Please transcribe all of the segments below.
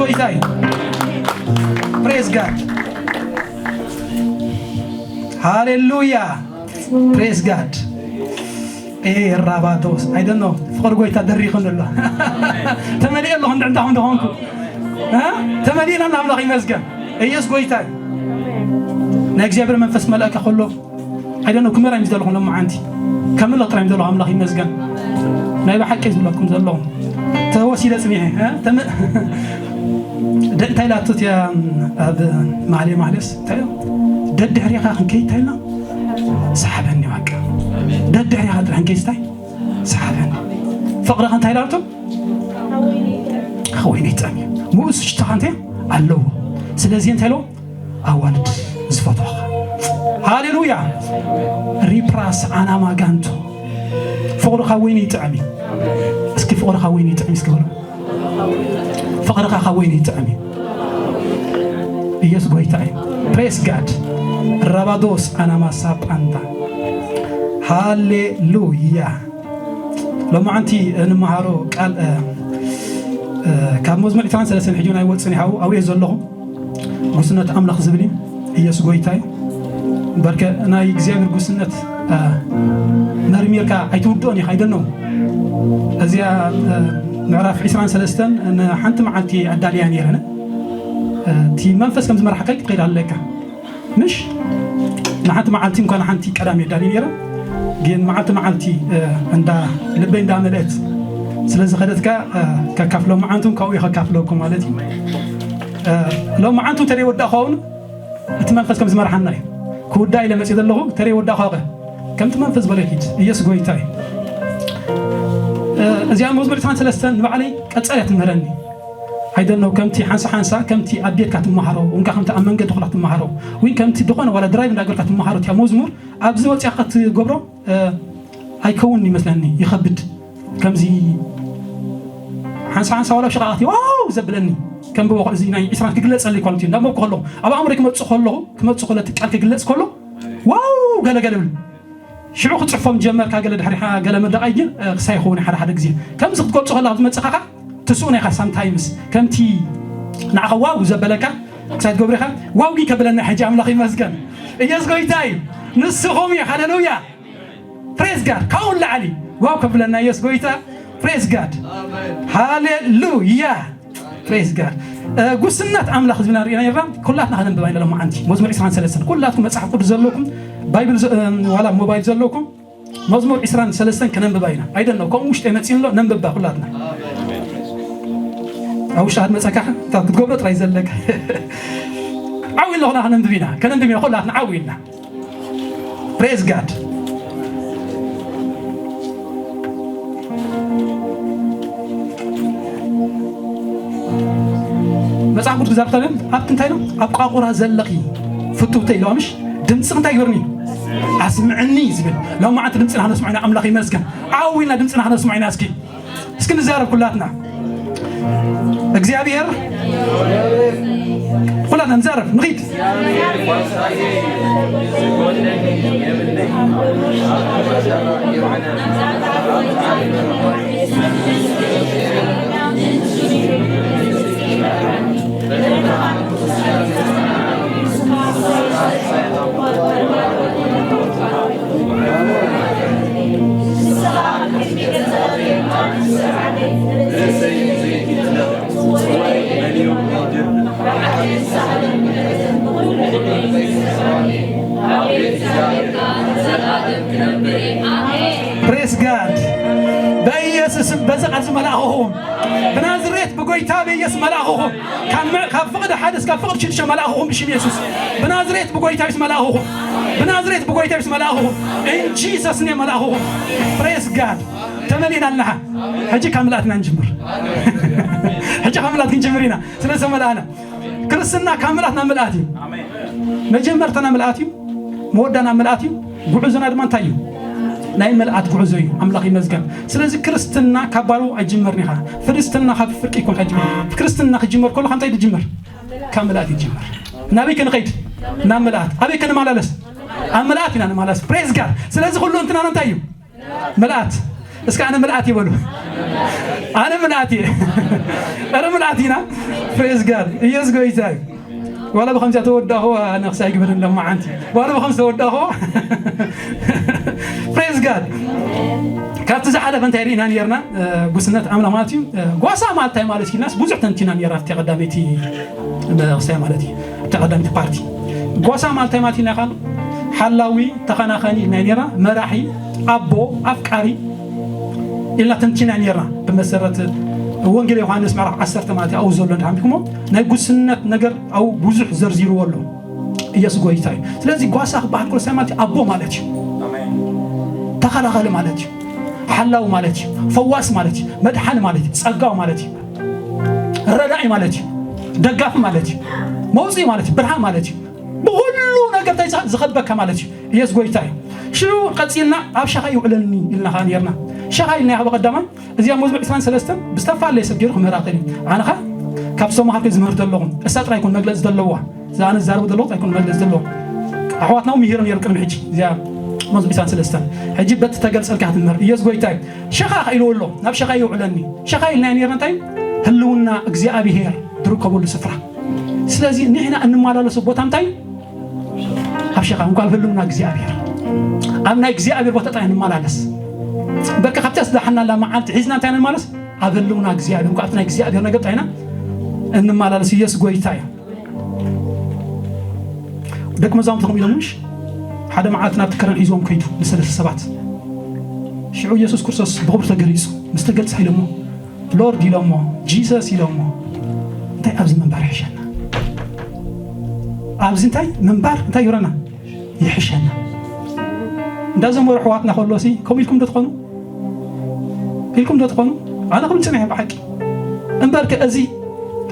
ጎይታ እዩ። Praise God. ሃሌሉያ። Praise God። ኤ ራባቶስ፣ I don't know፣ ፍቕሪ ጎይታ ደሪኹን ኣሎ። ተመሊኤ ኣለኹ፣ እንድዕንታኹም ደኾንኩ። እ? ተመሊእና፣ ኣምላኽ ይመስገን። ኢየሱስ ጎይታ እዩ። ናይ እግዚኣብሔር መንፈስ መልኣካ ከሎ፣ I don't know፣ ክመራ እዩ ዘለኹ ሎማዓንቲ። ከምልኽ ጥራይ እዩ ዘለኹ፣ ኣምላኽ ይመስገን። ናይ ብሓቂ ዝብለኩም ዘለኹ። ተወሲደ ጽኒሐ፣ እ? ተመ-፣ ደ-፣ እንታይ ኢላቶ እቲኣ ኣብ ማህሌ ማህሌስ፣ እንታይ ኢላ? ደድሕሪኻ ክንከይድ እንታይ ኢልና? ሰሓበኒ በቃ። ደድሕሪኻ ጥራሕ ክንከይድ እንታይ? ሰሓበኒ። ፍቕርኻ እንታይ ኢላቶ? ካብ ወይኒ ይጥዕም እዩ። ምኡዝ ሽታኻ እንታይ ኣለዎ? ስለዚ እንታይ ኢለዎ? ኣዋልድ ዝፈትዋኻ። ሃሌሉያ። ሪፕራስ ኣናማ ጋንቶ። ፍቕርኻ ወይኒ ይጥዕም እዩ። እስኪ ፍቕርኻ ወይኒ ይጥዕም እስኪ በሉ። ፍቕርኻ ካብ ወይኒ ይጥዕም እዩ። ኢየሱስ ጎይታ እዩ። Praise God። ራባዶስ ኣናማሳ ጳንታ። ሃሌሉያ። ሎማዓንቲ እንመሃሮ ቃል፣ እ፣ እ፣ ካብ መዝሙር ዕስራን ሰለስተን ሕጂ ናይ ወፅን ይሃው ኣብየ ዘለኹ። ጉስነት ኣምላኽ ዝብል እዩ። ኢየሱስ ጎይታ እዩ። በርከ ናይ እግዚኣብሔር ጉስነት፣ እ፣ መርሚርካ ኣይትውድኦን ኢኻ፣ ኣይደነው። እዚኣ፣ እ፣ ምዕራፍ ዕስራን ሰለስተን ንሓንቲ መዓልቲ ኣዳልያ ነይረን። እ፣ እቲ መንፈስ ከም ዝመርሓካ ክትኸይድ ኣለካ። ምሽ ንሓንቲ መዓልቲ እንኳን ሓንቲ ቀዳም የዳሊ ነይረ። ግን መዓልቲ መዓልቲ፣ እ፣ እንዳ ልበይ እንዳ መለአት ስለ ዝኸደትካ፣ እ፣ ከካፍሎ መዓንቱ ካብኡ ከካፍለኩም ማለት እዩ። እ፣ ሎም መዓንቱ ተደይ ወዳእ ኸውን እቲ መንፈስ ከም ዝመርሓና እዩ። ክውዳ ኢለ መጽእ ዘለኹ ተደይ ወዳእ ኸኸ ከምቲ መንፈስ በለ ኪድ ኢየሱስ ጎይታ እዩ። እ፣ እዚኣ መዝሙር ዕስራን ሰለስተን ንባዕለይ ቀጻል እያ ትምህረኒ። ኣይደነው ከምቲ ሓንሳ ሓንሳ ከምቲ ኣብ ቤትካ ትመሃሮ፣ ወንካ ከምቲ ኣብ መንገዲ ኩላ ትመሃሮ፣ ወይ ከምቲ ዝኾነ ዋላ ድራይቭ እንዳገርካ ትመሃሮ፣ እቲያ መዝሙር ኣብዚ ወፂኣካ ትገብሮ፣ እ፣ ኣይከውን ይመስለኒ፣ ይኸብድ። ከምዚ ሓንሳ ሓንሳ ዋላ ሽቓቓት ዋው ዘብለኒ፣ ከም ብቦ እዚ ናይ ዕስራን ክግለጸልይ ኮሎ፣ እንዳንበብኩ ከለኹ፣ ኣብ ኣእምሮይ ክመጽእ ከለኹ፣ ክመጽእ ከሎ፣ እቲ ቃል ክግለጽ ከሎ፣ ዋው ገለ ገለ ብል። ሽዑ ክጽሕፎም ጀመርካ፣ ገለ ድሕሪ ሓ-፣ ገለ መደቓይ ግን፣ እ፣ ክሳይ ይኸውን ሓደ ሓደ ግዜ። ከምዚ ክትገልጾ ከለኻ ዝመጽእ ካኻ ትስኡ ናይኻ ሳምታይምስ። ከምቲ ንዓኻ ዋው ዘበለካ ክሳይ ትገብሪኻ፣ ዋው ግን ከብለና ሕጂ ኣምላኽ ይመስገን። ኢየሱስ ጎይታ እዩ። ንስኹም እዩ። ሃሌሉያ። ፕሬዝ ጋድ። ካብኡ ንላዕሊ ዋው ከብለና ኢየሱስ ጎይታ። ፕሬዝ ጋድ። ሃሌሉያ። ፕሬዝ ጋድ። እ፣ ጉስነት ኣምላኽ ዝብልና ርኢና ነርና። ኩላትና ከነንብባ ኢና ሎማዓንቲ። መዝሙር ዕስራን ሰለስተን። ኩላትኩም መጽሓፍ ቅዱስ ዘለኩም፣ ባይብል ዘ-፣ እ፣ ዋላ ሞባይል ዘለኩም፣ መዝሙር ዕስራን ሰለስተን ከነንብባ ኢና። ኣይደን ነው፣ ከምኡ ውሽጢ መጺእን ኣሎ፣ ነንብባ ኩላትና። ኣብ ውሽጢ ክትመጸካ፣ እታ ክትገብሮ ጥራይ ዘለካ። ዓው ኢልና ኩላትና ከነንብብ ኢና። ከነንብብ ኢና ኩላትና ዓው ኢልና። ፕሬዝ ጋድ። መጽሓፍ ቅዱስ ክዛረብ ከሎ ኣብቲ እንታይ ነው? ኣብ ቋቑራ ዘለኺ ፍትውተይ ኢለዋ፣ ምሽ? ድምፅኺ እንታይ ግበርኒ? ኣስምዕኒ ዝብል። ሎማዓንቲ ድምፅና ክነስምዖ ኢና። ኣምላኽ ይመስገን። ዓው ኢልና ድምፅና ክነስምዖ ኢና። እስኪ፣ እስኪ ንዛረብ ኩላትና። እግዚኣብሔር፣ ኩላትና ንዛረብ፣ ንኺድ። ፕሬስ ጋድ። በኢየሱስ ስም በዚ ቃል እዚ መልኣኽኹም፣ ብናዝሬት ብጎይታ በኢየሱስ መልኣኽኹም፣ ካብ መ-፣ ካብ ፍቕዲ ሓደ እስካብ ፍቕዲ ሽዱሽተ መልኣኽኹም ብሽም ኢየሱስ። ብናዝሬት ብጎይታ በኢየሱስ መልኣኽኹም። ብናዝሬት ብጎይታ በኢየሱስ መልኣኽኹም። In Jesus name መልኣኽኹም። ፕሬስ ጋድ። ተመሊእና ኣለና። ሕጂ ካብ ምልኣትና ንጅምር። ሕጂ ካብ ምልኣት ክንጅምር ኢና። ስለ ዝተመልኣና። ክርስትና ካብ ምልኣት ናብ ምልኣት እዩ። መጀመርታና ምልኣት እዩ። መወዳና ምልኣት እዩ። ጉዕዞና ድማ እንታይ እዩ? ናይ ምልኣት ጉዕዞ እዩ። ኣምላኽ ይመስገን። ስለዚ ክርስትና ካብ ባዶ ኣይጅመርን ኢኻ። ክርስትና ካብ ፍርቂ ይኮን ኣይጅመር። ክርስትና ክጅመር ከሎ ካብ እንታይ ዝጅመር? ካብ ምልኣት ይጅመር። ናበይ ክንኸይድ? ናብ ምልኣት። ኣበይ ክንመላለስ? ኣብ ምልኣት ኢና ንመላለስ። ፕሬዝ ጋድ። ስለዚ ኩሉ እንትናና እንታይ እዩ? ምልኣት። እስከ ኣነ ምልኣት ይበሉ። ኣነ ምልኣት እየ። ኣረ ምልኣት ኢና። Praise God። ኢየሱስ ጎይታ እዩ። ዋላ ብኸምዚኣ ተወዳእኹ፣ ኣነ ክሳይ ግበርን ለማዓንቲ። ዋላ ብኸምዚ ተወዳእኹ። Praise God። ካብቲ ዝሓለፈ እንታይ ርኢና ነርና? ጉስነት ኣምላኽ ማለት እዩ። ጓሳ ማለት እንታይ ማለት ኢልናስ ብዙሕ ተንቲና ነራ ኣብቲ ቀዳመይቲ ክስታይ ማለት እዩ። ኣብቲ ቀዳመይቲ ፓርቲ ጓሳ ማለት እንታይ ማለት ኢልና ኻን ሓላዊ፣ ተኸናኸኒ ኢልና ነራ፣ መራሒ፣ ኣቦ፣ ኣፍቃሪ ኢልና ተንቲና ነራ። ብመሰረት ወንጌል ዮሃንስ ምዕራፍ ዓሰርተ ማለት ኣብኡ ዘሎ ድሓንኩሞ ናይ ጉስነት ነገር ኣብኡ ብዙሕ ዘርዚርዎ ኣሎ። ኢየሱስ ጎይታ እዩ። ስለዚ ጓሳ ክበሃል ከሎ እንታይ ማለት እዩ? ኣቦ ማለት እዩ። ተኸላኸሊ ማለት እዩ። ሓላው ማለት እዩ። ፈዋስ ማለት እዩ። መድሓኒ ማለት እዩ። ጸጋው ማለት እዩ። ረዳኢ ማለት እዩ። ደጋፊ ማለት እዩ። መውፅኢ ማለት እዩ። ብርሃን ማለት እዩ። ብኹሉ ነገር እንታይ ዝኸበካ ማለት እዩ። ኢየሱስ ጎይታ እዩ። ሽዑ ቀፂልና ኣብ ሸኻ ይውዕለኒ ኢልና ኸዓ ነርና። ሸኻ ኢልና ያኸበ ቀዳማይ እዚኣ መዝሙር ዕስራን ሰለስተን ብዝተፈላለየ ሰብ ገይሩ ክምህራ ይኽእል እዩ። ኣነ ኸዓ ካብ ዝተምሃርኩ ዝምህር ዘለኹ እሳ ጥራይ ይኩን መግለፂ ዘለዋ። እዛ ኣነ ዝዛረቡ ዘለኹ ኣይኮን መግለፂ ዘለዋ። ኣሕዋትና እውን ምሂሮም ነይሮም ቅድሚ ሕጂ። እዚኣ መዝሙር ዕስራን ሰለስተን። ሕጂ በቲ ተገልፀልካ ክትምህር። ኢየሱስ ጎይታ እዩ። ሸኻ ኢልዎ ኣሎ። ናብ ሸኻ ይውዕለኒ። ሸኻ ኢልና ነርና እንታይ? ህልውና እግዚኣብሔር ዝርከበሉ ስፍራ። ስለዚ ንሕና እንመላለሶ ቦታ እንታይ? ኣብ ሸኻ፣ እንኳን ህልውና እግዚኣብሔር። ኣብ ናይ እግዚኣብሔር ቦታ ጥራይ እንመላለስ። በቃ ካብታ ዝደሓናላ መዓልቲ ሒዝና እንታይ ንመላለስ? ኣብ ህልውና እግዚኣብሔር፣ እንኳን ኣብቲ ናይ እግዚኣብሔር ነገር ጥራይ ኢና እንመላለስ። ኢየሱስ ጎይታ እዩ። ደቂ መዛሙርቱ ከምኡ ኢሎም፣ ምሽ ሓደ መዓልቲ ናብቲ ከረን ሒዝዎም ከይዱ ንሰለስተ ሰባት። ሽዑ ኢየሱስ ክርስቶስ ብኽብሪ ተገሊጹ። ምስ ተገልጸ ኢሎሞ፣ ሎርድ ኢሎሞ፣ ጂሰስ ኢሎሞ፣ እንታይ ኣብዚ ምንባር ይሕሸና? ኣብዚ እንታይ ምንባር እንታይ ይብረና? ይሕሸና። እንዳዘመሩ ኣሕዋትና ከሎ ሲ ከምኡ ኢልኩም ዶ ትኾኑ? ኢልኩም ዶ ትኾኑ? ኣነ ክብል ጽኒሐ ብሓቂ። እምበርከ እዚ፣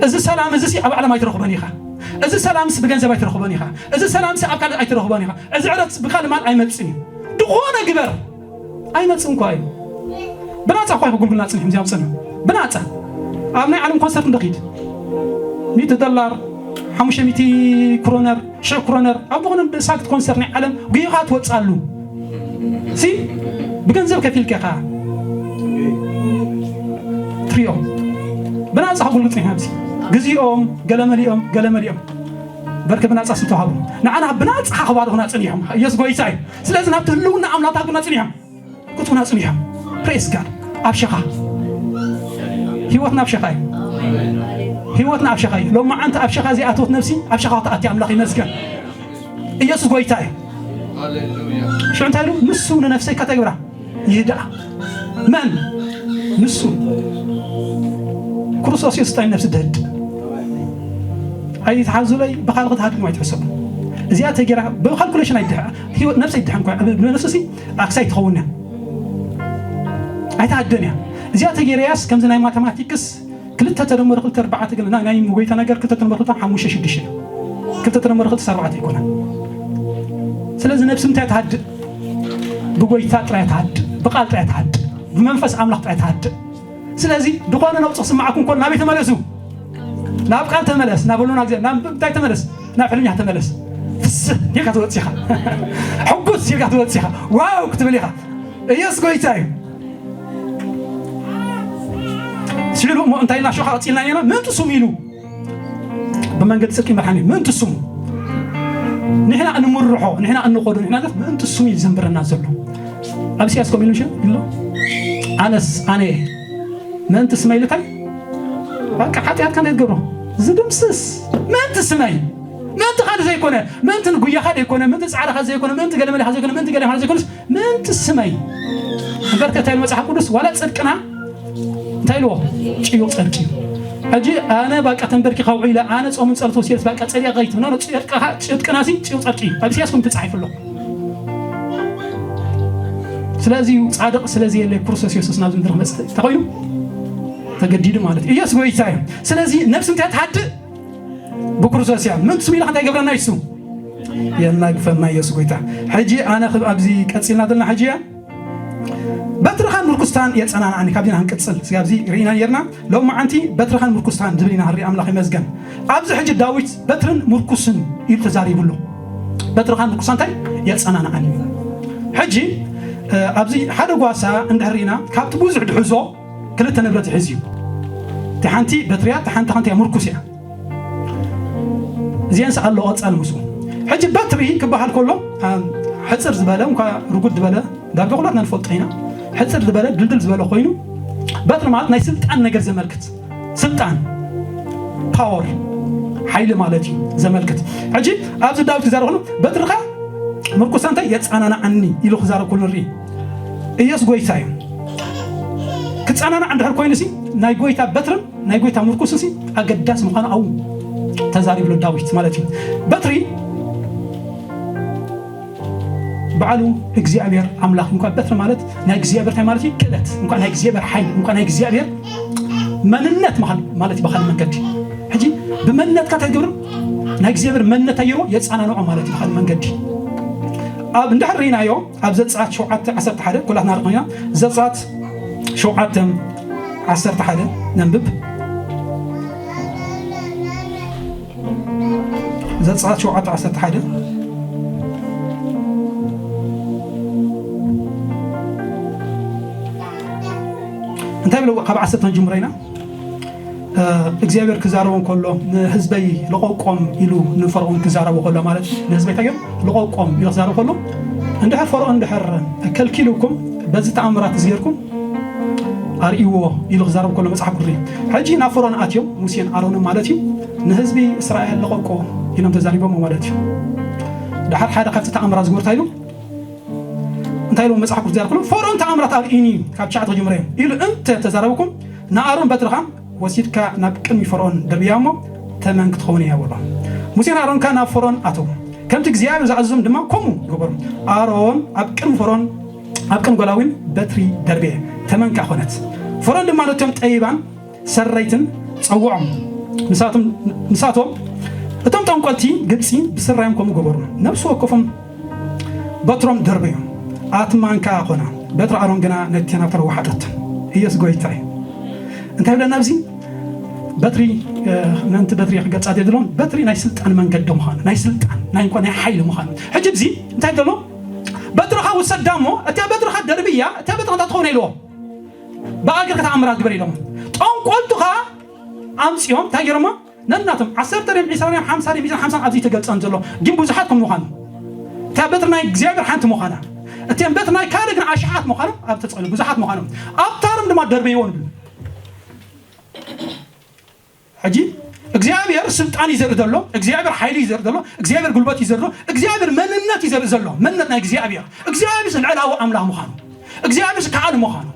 እዚ ሰላም እዚ ሲ ኣብ ዓለም ኣይትረኽቦን ኢኻ። እዚ ሰላም ሲ ብገንዘብ ኣይትረኽቦን ኢኻ። እዚ ሰላም ሲ ኣብ ካልእ ኣይትረኽቦን ኢኻ። እዚ ዕረት ብካልእ ማል ኣይመጽእን እዩ። ድኾነ ግበር ኣይመጽእን እኳ እዩ። ብናጻ እኳ ይኽጉልጉልና ጽኒሕ፣ እዚኣም ጽንሑ። ብናጻ ኣብ ናይ ዓለም ኮንሰርት እንደኺድ ሚእቲ ዶላር፣ ሓሙሽተ ሚእቲ ክሮነር፣ ሽሕ ክሮነር ኣብ ዝኾነ ሳክት ኮንሰርት ናይ ዓለም ጉይኻ ትወጽኣሉ። ሲ ብገንዘብ ከፊልካ ኢኻ ትሪኦ። ብናጻ ክጉልጉል ጽኒሖም። ሲ ግዜኦም ገለመሊኦም፣ ገለመሊኦም በርክ ብናጻ ዝተዋሃቡ ንዓና ብናጻ ክባርኹና ጽኒሖም። ኢየሱስ ጎይታ እዩ። ስለዚ ናብቲ ህልውና ኣምላኽ ክባርኹና ጽኒሖም። ክትኩና ጽኒሖም። ፕሬስ ጋድ። ኣብ ሸኻ። ህይወትና ኣብ ሸኻ እዩ። ህይወትና ኣብ ሸኻ እዩ። ሎማዓንቲ ኣብ ሸኻ ዘይኣተወት ነፍሲ ኣብ ሸኻ ክትኣቲ ኣምላኽ ይመስገን። ኢየሱስ ጎይታ እዩ። ሽዑ እንታይ ኢሉ? ንሱ ንነፍሰይ ከተግብራ ይህድኣ። መን? ንሱ። ክርስቶስ ኢየሱስ ጥራይ ነፍሲ ድህድ። ኣይትሓዙለይ፣ ብኻልእ ክትሃድም ኣይትሕሰቡ። እዚኣ ተጌራ ብካልኩሌሽን ኣይድሕ-፣ ህይወት ነፍሲ ኣይድሕን እኳ፣ ብነፍሲ ሲ ኣክሳይ ትኸውን እያ። ኣይትሃድን እያ። እዚኣ ተጌረያስ ከምዚ ናይ ማተማቲክስ ክልተ ተደመሩ ክልተ ኣርባዕተ ገለ ናይ፣ ናይ ጎይታ ነገር ክልተ ተደመሩ ክልተ ሓሙሽተ ሽዱሽተ። ክልተ ተደመሩ ክልተ ኣርባዕተ ኣይኮነን። ስለዚ ነፍሲ ምንታይ ትሃድእ? ብጎይታ ጥራይ ትሃድእ፣ ብቃል ጥራይ ትሃድእ፣ ብመንፈስ ኣምላኽ ጥራይ ትሃድእ። ስለዚ ድኾነ ነውጽ ክስምዓኩም ከሎ ናበይ ተመለሱ? ናብ ቃል ተመለስ፣ ናብ ህልውና እግዚኣብሔር፣ ናብ እንታይ ተመለስ? ናብ ሕልኛ ተመለስ። ፍስህ ጌርካ ትወጽእ ኢኻ። ሕጉስ ጌርካ ትወጽእ ኢኻ። ዋው ክትብል ኢኻ። ኢየሱስ ጎይታ እዩ። ስዒሉ እሞ እንታይ ኢልና ሸኻ ቀጺልና ኢና? ምእንቲ ስሙ ኢሉ ብመንገዲ ጽድቂ ይመርሓኒ። ምእንቲ ስሙ ንሕና እንምርሖ፣ ንሕና እንኸዶ፣ ንሕና ምእንቲ ስሙ እዩ ዘንብረና ዘሎ። ኣብ ኢሳያስ ከምኡ ኢሉ ሽም ኢሎ፣ ኣነስ ኣነ እየ። ምእንቲ ስመይ ኢሉ እንታይ? በቃ ሓጢኣትካ እንታይ ትገብሮ? ዝድምስስ። ምእንቲ ስመይ። ምእንቲ ካልእ ዘይኮነ፣ ምእንቲ ንጉያኻ ዘይኮነ፣ ምእንቲ ጻዕርኻ ዘይኮነ፣ ምእንቲ ገለመለኻ ዘይኮነ፣ ምእንቲ ገለመለኻ ዘይኮነስ፣ ምእንቲ ስመይ። እምበር ከ እንታይ ኢሉ መጽሓፍ ቅዱስ? ዋላ ጽድቅና እንታይ ኢልዎ? ጭዩቕ ጸድቂ እዩ። ሕጂ ኣነ በቃ ተንበርኪኻ ውዒለ፣ ኣነ ጾምን ጸሎት ወሲደስ በቃ ጸዲቐ ከይትብሎ፣ ጽድቅኻ፣ ጽድቅና ሲ ጭዩቕ ጸድቂ እዩ። ኣብ ኢሳያስ ከምኡ ተጻሒፉ ኣሎ። ስለዚ እዩ ጻድቕ ስለ ዘየለ ክርስቶስ የሱስ ናብዚ ምድሪ ክመጽእ ተኾይኑ ተገዲዱ ማለት እዩ። ኢየሱስ ጎይታ እዩ። ስለዚ ነፍሲ እንታይ ትሃድእ? ብክርስቶስ እያ። ምእንቲ ስሙ ኢልካ እንታይ ይገብረና? ይሱ የናግፈና ኢየሱስ ጎይታ። ሕጂ ኣነ ክብ-፣ ኣብዚ ቀጺልና ዘለና ሕጂ እያ። በትርኻን ምርኩስታን የጸናንዓኒ። ካብዚ ኢና ክንቅጽል። ስጋብ እዚ ርኢና ነርና። ሎማዓንቲ በትርኻን ምርኩስታን ዝብል ኢና ክንርኢ፣ ኣምላኽ ይመስገን። ኣብዚ ሕጂ ዳዊት በትርን ምርኩስን ኢሉ ተዛሪቡ ኣሎ። በትርኻን ምርኩስታን እንታይ? የጸናንዓኒ። ሕጂ ኣብዚ ሓደ ጓሳ እንድሕር ኢና ካብቲ ብዙሕ ድሕዞ ክልተ ንብረት ይሕዝ እዩ። እቲ ሓንቲ በትርያ፣ እቲ ሓንቲ ሓንቲ እያ፣ ምርኩስ እያ። እዚአን ሰኣሎ ቀጻል ምስኡ። ሕጂ በትሪ ክበሃል ከሎ፣ ኣም፣ ሕጽር ዝበለ፣ እንኳ ርጉድ ዝበለ፣ ዳርጋ ኩላትና ንፈልጦ ኢና። ሕጽር ዝበለ፣ ድልድል ዝበለ ኮይኑ፣ በትሪ ማለት ናይ ስልጣን ነገር ዘመልክት። ስልጣን፣ ፓወር፣ ሓይሊ ማለት እዩ ዘመልክት። ሕጂ ኣብዚ ዳዊት ክዛረብ ከሎ፣ በትርኻ ምርኩሳ እንታይ የጸናንዓኒ ኢሉ ክዛረብ ከሎ ንርኢ። ኢየሱስ ጎይታ እዩ። ክጸናናዕ እንድሕር ኮይኑ ሲ፣ ናይ ጎይታ በትርን ናይ ጎይታ ምርኩስን ሲ ኣገዳሲ ምዃኑ ኣብኡ ተዛሪብሉ ዳዊት ማለት እዩ። በትሪ ባዕሉ እግዚኣብሔር ኣምላኽ፣ እንኳ በትሪ ማለት ናይ እግዚኣብሔር እንታይ ማለት እዩ? ክእለት፣ እንኳ ናይ እግዚኣብሔር ሓይሊ፣ እንኳ ናይ እግዚኣብሔር መንነት ምዃን ማለት እዩ ብኻልእ መንገዲ። ሕጂ ብመንነትካ እንታይ ትገብር? ናይ እግዚኣብሔር መንነት ኣየሮ የጸናንዖ ማለት እዩ ብኻልእ መንገዲ። ኣብ እንድሕር ርኢናዮ፣ ኣብ ዘጸኣት ሸውዓተ ዓሰርተ ሓደ፣ ኩላትና ንርኢና፣ ዘጸኣት ሸውዓተ ዓሰርተ ሓደ ነንብብ። ዘጸኣት ሸውዓተ ዓሰርተ ሓደ እንታይ ብለ? ካብ ዓሰርተ ንጅምሮ ኢና። እ፣ እግዚኣብሔር ክዛረቦም ከሎ፣ "ንህዝበይ ልቐቆም" ኢሉ ንፈርዖን ክዛረቦ ከሎ፣ ማለት ንህዝበይ እንታይ እዮም? ልቐቆም ኢሉ ክዛረቦ ከሎ፣ እንድሕር ፈርዖን እንድሕር ከልኪሉኩም፣ በዚ ተኣምራት እዚ ጌርኩም ኣርእይዎ ኢሉ ክዛረብ ከሎ መጽሓፍ ቅዱስ። ሕጂ ናብ ፈርዖን ኣትዮም፣ ሙሴን ኣሮንን ማለት እዩ፣ "ንህዝቢ እስራኤል ልቐቆ" ኢሎም ተዛሪቦም ማለት እዩ። ድሓር ሓደ ካብቲ ተኣምራት ዝገበሩ እንታይ ኢሉ? እንታይ ኢሉ መጽሓፍ ቅዱስ ዝዛረብ ከሎ፣ "ፈርዖን ተኣምራት ኣርእዩኒ ካብ ትሽዓተ ክጅምረ ኢሉ እንተ ተዛረበኩም፣ ንኣሮን በትርኻ ወሲድካ ናብ ቅድሚ ፈርዖን ደርብያ እሞ ተመን ክትኸውን እያ" በሎ። ሙሴን ኣሮን ከኣ ናብ ፈርዖን ኣተዉ። ከምቲ እግዚኣብሔር ዝኣዘዞም ድማ ከምኡ ገበሩ። ኣሮን ኣብ ቅድሚ ፈርዖን፣ ኣብ ቅድሚ ጓላዊን በትሪ ደርብየ፣ ተመን ከኣ ኾነት። ፈርዖን ድማ ነቶም ጠቢባን ሰረይትን ጸውዖም። ንሳቶም፣ ንሳቶም፣ እቶም ጠንቆልቲ ግብጺ ብስራዮም ከምኡ ገበሩ። ነፍሲ ወከፎም በትሮም ደርበዮም፣ ኣትማን ከኣ ኾና። በትሪ ኣሮን ግና ነቲ ናብታ ወሓጠቶ። ኢየሱስ ጎይታ እዩ። እንታይ ይብለና ኣብዚ? በትሪ፣ እ፣ ምእንቲ በትሪ ክገልጻ ዘድልዮም፣ በትሪ ናይ ስልጣን መንገዲ ምዃኑ፣ ናይ ስልጣን፣ ናይ እንኳ ናይ ሓይሊ ምዃኑ። ሕጂ ኣብዚ እንታይ ይብሎ? "በትርኻ ውሰዳ እሞ፣ እታ በትርኻ ደርብያ፣ እታ በትርኻ እንታይ ትኸውን?" ኢልዎ። "ብኣገርካ ተኣምራት ግበር" ኢሎም። ጠንቆልቱ ኸኣ ኣምጺኦም፣ እንታይ ገይሮሞ? ነናቶም ዓሰርተ ድዮም፣ ዒስራ ድዮም፣ ሓምሳ ድዮም፣ ሚእትን ሓምሳን ኣብዚ ተገልጸን ዘሎ፣ ግን ብዙሓት ከም ምዃኑ። እታ በትሪ ናይ እግዚኣብሔር ሓንቲ ምዃና፣ እተን በትሪ ናይ ካልእ ግን ኣሽሓት ምዃኖም ኣብ ተጸሉ፣ ብዙሓት ምዃኖም። ኣብታ ኣሮን ድማ ደርበይዎ ንብል። ሕጂ እግዚኣብሔር ስልጣን እዩ ዘርኢ ዘሎ፣ እግዚኣብሔር ሓይሊ እዩ ዘርኢ ዘሎ፣ እግዚኣብሔር ጉልበት እዩ ዘርኢ ዘሎ፣ እግዚኣብሔር መንነት እዩ ዘርኢ ዘሎ፣ መንነት ናይ እግዚኣብሔር። እግዚኣብሔር ልዕላዊ ኣምላኽ ምዃኑ፣ እግዚኣብሔር ከኣል ምዃኑ።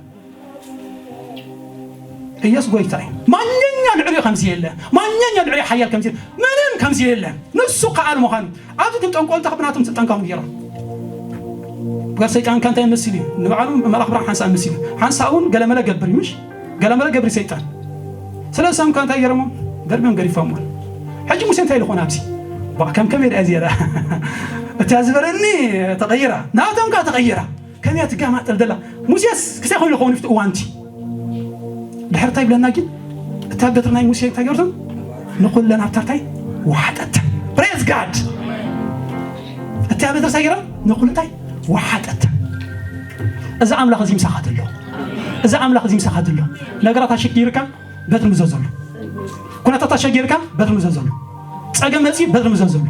ኢየሱስ ጎይታ እዩ። ማንኛ ልዕሊኡ ከምዚ የለ፣ ማንኛ ልዕሊኡ ሓያል ከምዚ የለ፣ ምንም ከምዚ የለ። ንሱ ከኣል ምዃኑ። ኣብዚ እቶም ጠንቆልታ ብናቶም ስልጣን ከም ገይሮም። እምበር ሰይጣን ከ እንታይ ይመስል እዩ? ንባዕሉ መልኣኽ ብርሃን ሓንሳእ ይመስል እዩ። ሓንሳእ እውን ገለመለ ገብር እዩ፣ ምሽ? ገለመለ ገብር እዩ ሰይጣን። ስለዚ እሶም ከ እንታይ ገይሮሞ? ደርብዮም ገዲፎሞ። ሕጂ ሙሴ እንታይ ኢሉ ኾነ ኣብዚ? ባ፣ ከም ከመይ ደኣ እዚኣ ደኣ? እታ ዝበረኒ ተቐይራ፣ ናቶም ከኣ ተቐይራ። ከመይ ትጋማጠል ደላ? ሙሴስ ክሳይ ኮይኑ ይኸውን ኣብቲ እዋንቲ። ድሕሪ እንታይ ይብለና ግን? እታ በትሪ ናይ ሙሴ እንታይ ገርቶም? ንኹለን ኣብታ እንታይ? ወሓጠታ። Praise God። እታ በትሪ እንታይ ገይራ? ንኹሉ እንታይ? ወሓጠታ። እዚ ኣምላኽ እዚ ምሳኻ ዘሎ። እዚ ኣምላኽ እዚ ምሳኻ ዘሎ። ነገራት ኣሸጊርካ በትሪ ምዘዘሉ። ኩነታት ኣሸጊርካ በትሪ ምዘዘሉ። ጸገም መጺኡ በትሪ ምዘዘሉ።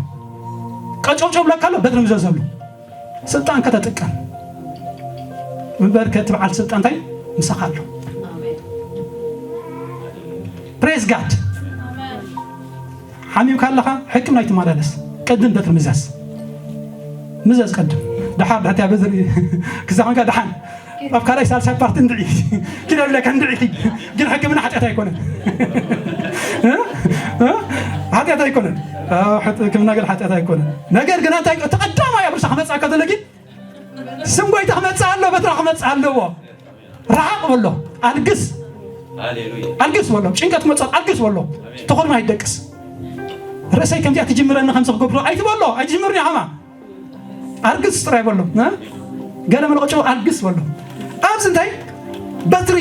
ቀጨውጨው ብለካ ኣሎ በትሪ ምዘዘሉ። ስልጣንካ ተጥቀም። እምበር ከ እቲ በዓል ስልጣን እንታይ ምሳኻ ኣሎ። Praise God። ሓሚምካ ኣለኻ፣ ሕክምና ኣይትመላለስ። ቅድም በትሪ ምዘዝ። ምዘዝ ቅድም። ደሓር ድሕቲ ኣብ በትሪ ክሳብ ኮንካ ደሓን። ኣብ ካልኣይ ሳልሳይ ፓርቲ እንድዒ። ኪድ ኣብለካ እንድዒ ኪድ። ግን ሕክምና ሓጢኣት ኣይኮነን። እ? እ? ሓጢኣት ኣይኮነን። ኣዎ፣ ሕት-፣ ሕክምና ግን ሓጢኣት ኣይኮነን። ነገር ግን እንታይ፣ እቲ ቀዳማይ ኣብ ርእስኻ ክመጽኣካ ዘሎ ግን ስም ጎይታ ክመጽእ ኣለዎ፣ በትራ ክመጽእ ኣለዎ። ረሓቕ በሎ፣ ኣልግስ። ሃሌሉያ። ኣልግስ በሎ፣ ጭንቀት ክመጽእ ኣልግስ በሎ። ተኾርማ ይደቅስ። ርእሰይ ከምዚኣ ትጅምረኒ ከምዚ ክገብሮ ኣይትበሎ፣ ኣይትጅምርኒ ሃማ። ኣርግስ ጥራይ በሎ፣ እ? ገለ መለቐጮ ኣርግስ በሎ። ኣብዚ እንታይ? በትሪ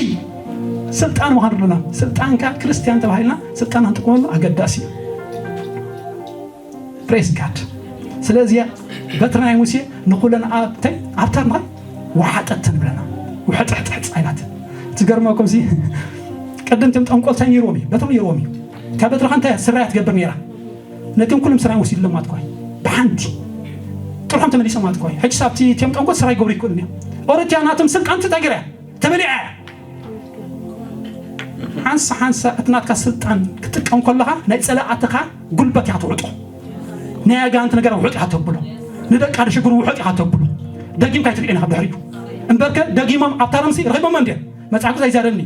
ስልጣን ምዃን ኣለና። ስልጣንካ ክርስቲያን ተባሂልና ስልጣን ክንጥቀመሉ ኣገዳሲ እዩ። Praise God። ስለዚ በትሪ ናይ ሙሴ ንኹለን ኣብተይ ኣብታ እንታይ? ወሓጠት ትንብለና። ውሕጥሕጥሕጥ ኣይላትን። ትገርመኩም ሲ ቅድም እቶም ጠንቆልታይ ነይርዎም እዩ፣ በትሪ ነይርዎም እዩ። ካብ በትርኻ እንታይ ስራያ ትገብር ነይራ? ነቶም ኩሎም ስራይ ወሲድሎም ኣትኳይ። ብሓንቲ ጥርሖም ተመሊሶም ኣትኳይ። ሕጂ ሳብቲ እቶም ጠንቆል ስራይ ገብሩ ይክእሉ እዮም። ኦረቲያ ናቶም ስልጣን ትታገርያ ተበሊዓ። ሓንሳ ሓንሳ እቲ ናትካ ስልጣን ክትጥቀም ከለኻ ናይ ጸላእትኻ ጉልበት እያ ትውሕጦ። ናይ ኣጋንንቲ ነገር ውሕጥ እያ ተብሎ። ንደቂ ኣንስትዮ ሽግሩ ውሕጥ እያ ተብሎ። ደጊምካ ኣይትርእን ኢኻ ድሕሪኡ። እምበርከ ደጊሞም ኣብታ ረምሲ ረኺቦም እንድዮም። መጽሓፍ ቅዱስ ኣይዛረብኒ።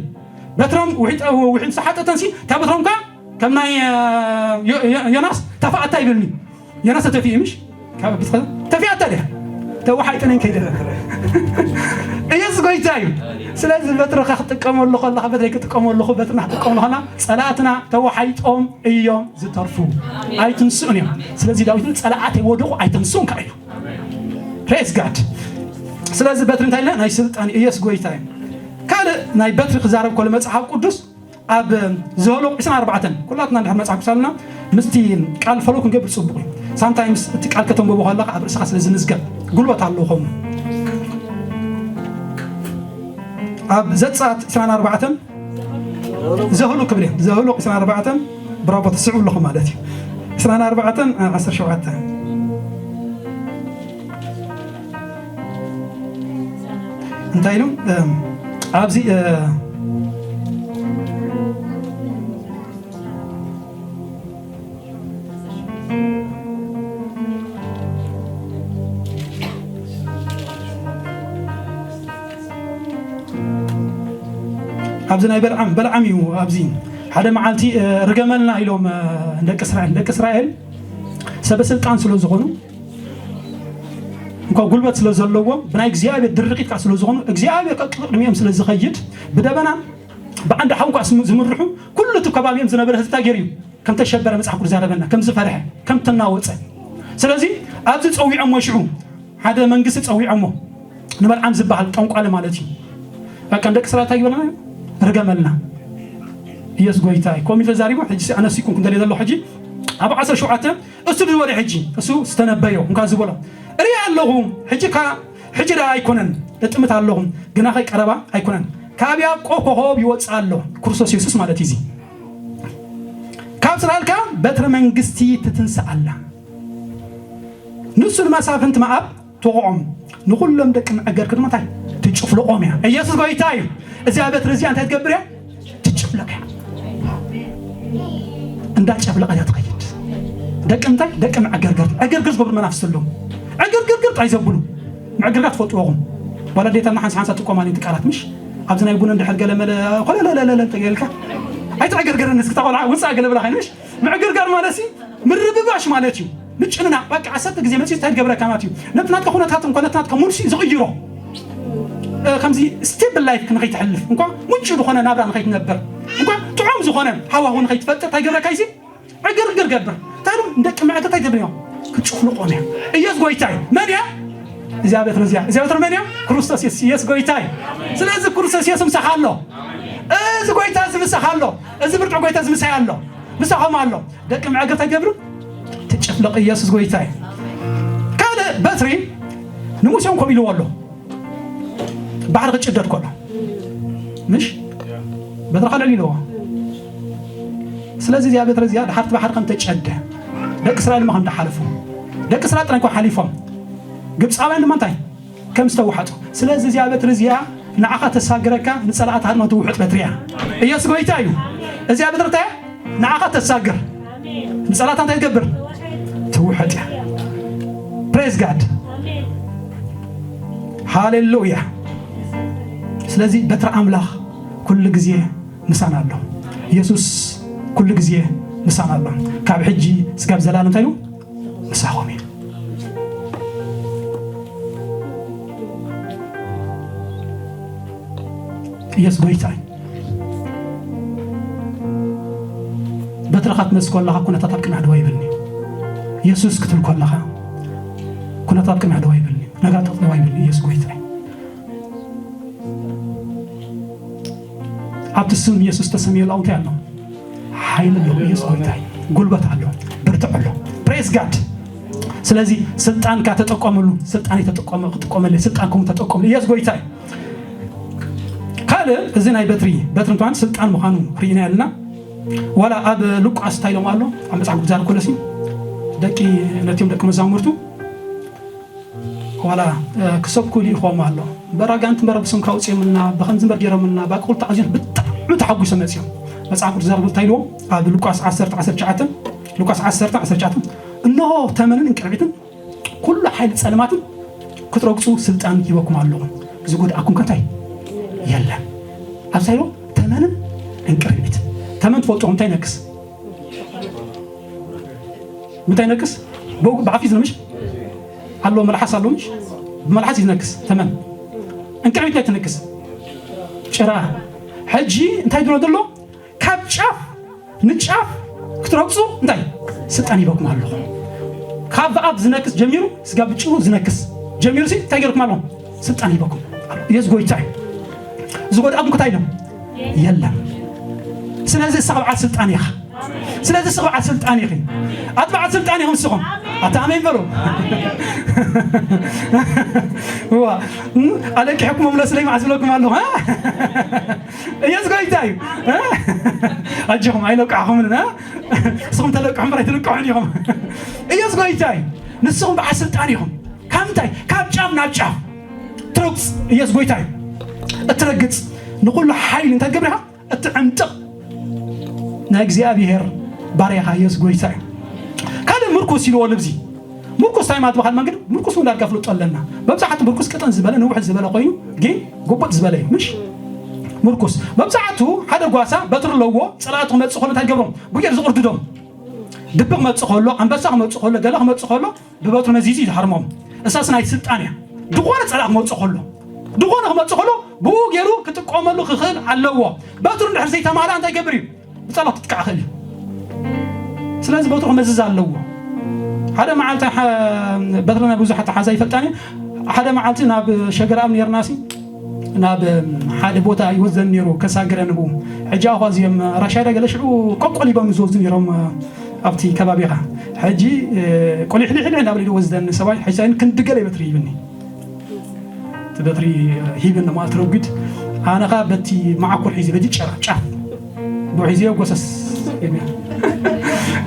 በትሮም ውሒጠ-፣ ውሒጡ ዝሓጠተንሲ እታ በትሮም ከኣ ከም ናይ፣ ዮ-፣ ዮ-፣ ዮናስ ተፋእታ ይብልኒ። ዮናስ ተተፊኡ ምሽ? ካብ ቢትኸ ተፊኣታ ድያ? ተወሓይጠነን ከይደ። ኢየሱስ ጎይታ እዩ። ስለዚ በትርኻ ክጥቀመሉ ከለኻ፣ በትረይ ክጥቀመሉ፣ በትርና ክጥቀመሉ ከለና፣ ጸላእትና ተወሓይጦም እዮም ዝተርፉ። ኣይትንስኡን እዮም። ስለዚ ዳዊት እውን ጸላእተይ ወደቑ ኣይተንስኡን ከኣ እዩ። Praise God። ስለዚ በትሪ እንታይ ኢልና? ናይ ስልጣን ኢየሱስ ጎይታ እዩ። ካልእ ናይ በትሪ ክዛረብ ከሎ መጽሓፍ ቅዱስ ኣብ ዘኍልቍ ዕስራን ኣርባዕተን፣ ኩላትና እንድሕር መጽሓፍ ቅዱስ ኣለና፣ ምስቲ ቃል ፈሎ ክንገብር ጽቡቕ እዩ። ሳምታይምስ እቲ ቃል ከተንብቦ ከለኻ ኣብ ርእስኻ ስለ ዝምዝገብ ጉልበት ኣለዎ ከምኡ። ኣብ ዘጸኣት ዕስራን ኣርባዕተን ዘኍልቁ ክብል እየ። ዘኍልቁ ዕስራን ኣርባዕተን ብራቦ ትስዕቡ ኣለኹም ማለት እዩ። ዕስራን ኣርባዕተን ዓሰርተ ሸውዓተ እንታይ ኢሉ? እም፣ ኣብዚ፣ እ፣ ኣብዚ ናይ በልዓም፣ በልዓም እዩ። ኣብዚ ሓደ መዓልቲ፣ እ፣ ርገመልና ኢሎም፣ እ፣ ደቂ እስራኤል፣ ደቂ እስራኤል ሰበ ስልጣን ስለ ዝኾኑ፣ እንኳ ጉልበት ስለ ዘለዎም፣ ብናይ እግዚኣብሔር ድርኺት ከዓ ስለ ዝኾኑ፣ እግዚኣብሔር ከቅድሚኦም ስለ ዝኸይድ፣ ብደበናን ብዓንዲ ሓውን ከዓ ስም-፣ ዝምርሑ፣ ኩሉ እቲ ከባቢኦም ዝነበረ ህዝቢ እንታይ ገይሩ እዩ? ከም ተሸበረ መጽሓፍ ቅዱስ ዛረበና፣ ከም ዝፈርሐ፣ ከም ተናወጸ። ስለዚ ኣብዚ ጸዊዖሞ ሽዑ፣ ሓደ መንግስቲ ጸዊዖሞ፣ ንበልዓም ዝበሃል ጠንቋሊ ማለት እዩ። በቃ ንደቂ እስራኤል እንታይ ይበለና? ርገመልና። ኢየሱስ ጎይታ እዩ። ኮሚቴ ተዛሪቡ፣ ሕጂ ኣነስ ይኩን ክንደልየ ዘለኹ ሕጂ ኣብ ዓሰርተ ሸውዓተ እሱ ድወለ ሕጂ፣ እሱ ዝተነበዮ እንኳ ዝበሎ። እሪኣ ኣለኹ፣ ሕጂ ካ-፣ ሕጂ ደኣ ኣይኮነን፣ እጥምት ኣለኹ፣ ግና ኸይ ቀረባ ኣይኮነን። ካብ ያዕቆብ ኮኸብ ይወጽእ ኣሎ፣ ክርስቶስ የሱስ ማለት እዩ እዚ። ካብ እስራኤል ከኣ በትረ መንግስቲ ትትንስእ ኣላ። ንሱ ንመሳፍንቲ መኣብ ትወቕዖም፣ ንኹሎም ደቂ መዐገርኪ ድማ እንታይ? ትጭፍልቖም እያ። ኢየሱስ ጎይታ እዩ። እዚኣ በትሪ እዚኣ እንታይ ትገብር እያ? ትጭፍልቕ እያ። እንዳጨፍለቐ እያ ትኸይድ። ደቂ እንታይ? ደቂ መዐገርገር። ዕግርግር ዝገብሩ መናፍስቲ ኣለዉ። ዕግርግርግር ጥራይ ዘብሉ። ምዕግርጋር ትፈልጥዎ ኢኹም። ዋላ ኣዴታትና ሓንሳ ሓንሳ ትጥቀማሉ እየን እቲ ቃላት፣ ምሽ? ኣብዚ ናይ ቡን እንድሕር ገለ መለ ኮለለለለለ እንተገይርካ፣ ኣይትዕግርግርን እስኪ፣ እታ ቆልዓ ውፅኣ ገለ ብላ ኸይኑ፣ ምሽ? ምዕግርጋር ማለት ሲ ምርብባሽ ማለት እዩ። ምጭንናቕ፣ በቃ ዓሰርተ ግዜ መጺኡ እንታይ ትገብረካ ማለት እዩ። ነቲ ናትካ ኩነታት እንኳ፣ ነቲ ናትካ ሙድ ሲ ዝቕይሮ። እ፣ ከምዚ ስቴብል ላይፍ ንኸይትሕልፍ፣ እንኳ ምንጩ ዝኾነ ናብራ ንኸይትነብር፣ እንኳ ጥዑም ዝኾነ ሃዋህው ንኸይትፈጥር እንታይ ገብረካ እዩ ሲ? ዕግርግር ገብር። እንታይ ኢሉ? ንደቂ መዐገርገር እንታይ ትብል እዮም? ክጭፍልቖም እዮም። ኢየሱስ ጎይታ እዩ። መን እያ? እዚኣ በትሪ እዚኣ። እዚኣ በትሪ መን እያ? ክርስቶስ የሱስ፣ ኢየሱስ ጎይታ እዩ። ስለዚ ክርስቶስ የሱስ ምሳኻ ኣሎ። እዚ ጎይታ እዚ ምሳኻ ኣሎ። እዚ ብርቱዕ ጎይታ እዚ ምሳይ ኣሎ። ምሳኹም ኣሎ። ደቂ መዐገርገር እንታይ ገብሩ? ትጭፍልቕ። ኢየሱስ ጎይታ እዩ። ካልእ በትሪ ንሙሴ እውን ከምኡ ኢልዎ ኣሎ። ባሕሪ ክጭደድ ከሎ። ምሽ? በትርኻ ልዕል ኢልዎ። ስለዚ እዚኣ በትሪ እዚኣ ድሓር እቲ ባሕሪ ከም ተጨደ፣ ደቂ እስራኤል ድማ ከም ዝሓለፉ፣ ደቂ እስራኤል ጥራይ እኳ ሓሊፎም፣ ግብፃውያን ድማ እንታይ? ከም ዝተዋሕጡ። ስለዚ እዚኣ በትሪ እዚኣ ንዓኻ ተሳግረካ፣ ንፀላእትኻ ድማ ትውሕጥ በትሪ እያ። ኢየሱስ ጎይታ እዩ። እዚኣ በትሪ እንታይ እያ? ንዓኻ ተሳግር። ንፀላእትኻ እንታይ ትገብር? ትውሕጥ እያ። ፕሬዝ ጋድ። ሃሌሉያ። ስለዚ በትሪ ኣምላኽ ኩሉ ግዜ ምሳና ኣሎ። ኢየሱስ ኩሉ ግዜ ምሳና ኣሎ። ካብ ሕጂ ስጋብ ዘላለም እንታይ እዩ? ምሳኹም እዩ። ኢየሱስ ጎይታ እዩ። በትርኻ ትመስ ከለኻ ኩነታት ኣብ ቅድሚያ ደው ኣይብልን እዩ። ኢየሱስ ክትብል ከለኻ ኩነታት ኣብ ቅድሚያ ደው ኣይብልን እዩ። ነጋታት ደው ኣይብልን እዩ። ኢየሱስ ጎይታ እዩ። ኣብቲ ስም ኢየሱስ ተሰምየሉ እንታይ ኣሎ? ሓይሊ ኣሎ። ኢየሱስ ጎይታ እዩ። ጉልበት ኣሎ። ብርትዕ ኣሎ። ፕሬዝ ጋድ። ስለዚ ስልጣንካ ተጠቀመሉ። ስልጣን ተጠቀመ ክጥቀመለ ስልጣን ከም ተጠቀመሉ ኢየሱስ ጎይታ እዩ። ካልእ እዚ ናይ በትሪ በትሪ እንኳን ስልጣን ምዃኑ ርኢና ያልና ዋላ ኣብ ሉቃስ እንታይ ኢሎም ኣሎ ኣብ መጽሓፍ ቅዱስ ዛር ኮለሲ ደቂ ነቲዮም ደቂ መዛሙርቱ ዋላ ክሰብኩ ልኢኾም ኣሎ። በራጋንቲ በረ ብስምካ ውፅኦምና ብኸምዚ በር ገይሮምና ባቅቁል ተኣዝዮም ብጣዕሚ ተሓጒሶም መፅዮም። መጽሓፍ ቅዱስ ዘርብል እንታይ ኢልዎም ኣብ ሉቃስ ዓሰርተ ዓሰርተ ትሽዓተ ሉቃስ ዓሰርተ ዓሰርተ ትሽዓተ እነሆ ተመንን እንቅርቢትን ኩሉ ሓይሊ ጸልማትን ክትረግጹ ስልጣን ሂበኩም ኣለኹ። ዝጎድኣኩም ከ እንታይ የለን። ኣብዛ ኢሎ ተመንን እንቅርቢትን ተመን ትፈልጥኹም እንታይ ነክስ ምንታይ ነክስ ብኣፍ እዩ ዝነምሽ ኣሎ መልሓስ ኣሎ ምሽ ብመልሓስ እዩ ዝነክስ ተመን እንቅርቢት እንታይ ትነክስ ጭራ ሕጂ እንታይ ድሮ ዘሎ ካብ ጫፍ ንጫፍ ክትረግጹ እንታይ ስልጣን ይበኩም ኣለኹ። ካብ ኣብ ዝነክስ ጀሚሩ ስጋ ብጭው ዝነክስ ጀሚሩ ሲ እንታይ ገርኩም ኣለኹ ስልጣን ይበኩም። የዝ ጎይታ እዩ። ዝጎድኣኩም ክታይ ነው የለም። ስለዚህ እሳ በዓል ስልጣን ኢኻ። ስለዚህ እሳ በዓል ስልጣን ኢኺ። ኣቲ በዓል ስልጣን ኢኹም ንስኹም ኣቲ ኣሜን በሉ። ዋ ኣለቂሕኩም መብለስለይ ማዕዝለኩም ኣለኹ። እየስ ጎይታ እዩ። ኣጆኹም ኣይለቃዕኹምን። ንስኹም ተለቅሑ እምበር ኣይትልቅሑን ኢኹም። እየስ ጎይታ እዩ። ንስኹም በዓል ስልጣን ኢኹም። ካብ ምንታይ ካብ ጫፍ ናብ ጫፍ ትረግፅ እየስ ጎይታ እዩ። እትረግፅ ንኩሉ ሓይሊ እንታይ ትገብር ኢኻ እትዕምጥቕ ናይ እግዚኣብሔር ባርያ ኢኻ እየስ ጎይታ እዩ። ካልእ ምርኩስ ኢልዎ ልብዚ ምርኩስ እንታይ ማለት ብኻል መንገድ ምርኩስ እውን ዳርጋ ፍልጦ ኣለና። መብዛሕትኡ ምርኩስ ቅጥን ዝበለ ንውሕ ዝበለ ኮይኑ ግን ጎበጥ ዝበለ እዩ ምሽ ምርኩስ መብዛሕትኡ ሓደ ጓሳ በትሪ ኣለዎ። ፀላእቱ ክመፅእ ከሎ እንታይ ገብሮም ብጌር ዝቕርድዶም ድቢ ክመፅእ ከሎ ኣንበሳ ክመፅእ ከሎ ገለ ክመፅእ ከሎ ብበትሪ መዚዙ እዩ ዝሃርሞም። እሳስ ናይ ስልጣን እያ። ዝኾነ ፀላእ ክመፅእ ከሎ ዝኾነ ክመፅእ ከሎ ብኡ ገይሩ ክጥቀመሉ ክኽእል ኣለዎ። በትሩ እንድሕር ዘይተማልኣ እንታይ ይገብር እዩ ብጸሎት ክትቃዕ ክእል እዩ። ስለዚ በትሩ ክመዝዝ ኣለዎ። ሓደ መዓልቲ በትርና ብዙሕ ተሓዛ ይፈልጣኒ ሓደ መዓልቲ ናብ ሸገር ኣብ ነርናሲ ናብ ሓደ ቦታ ይወስደን ነይሩ ከሳግረ ንብኡ ሕጂ ኣኳ እዚኦም ራሻይዳ ገለ ሽዑ ቆቆሊቦም ዝወስዱ ነይሮም ኣብቲ ከባቢኻ ሕጂ ቆሊሕሊሕሊ ናብ ሊዶ ወስደን ሰብኣይ ሕጂ ክንድገለ ይበትሪ ይብኒ እቲ በትሪ ሂብን ማለት ረጒድ ኣነ ኸኣ በቲ መዓኮር ሒዘ በቲ ጨራ ጫፍ ብኡ ሒዘዮ ጎሰስ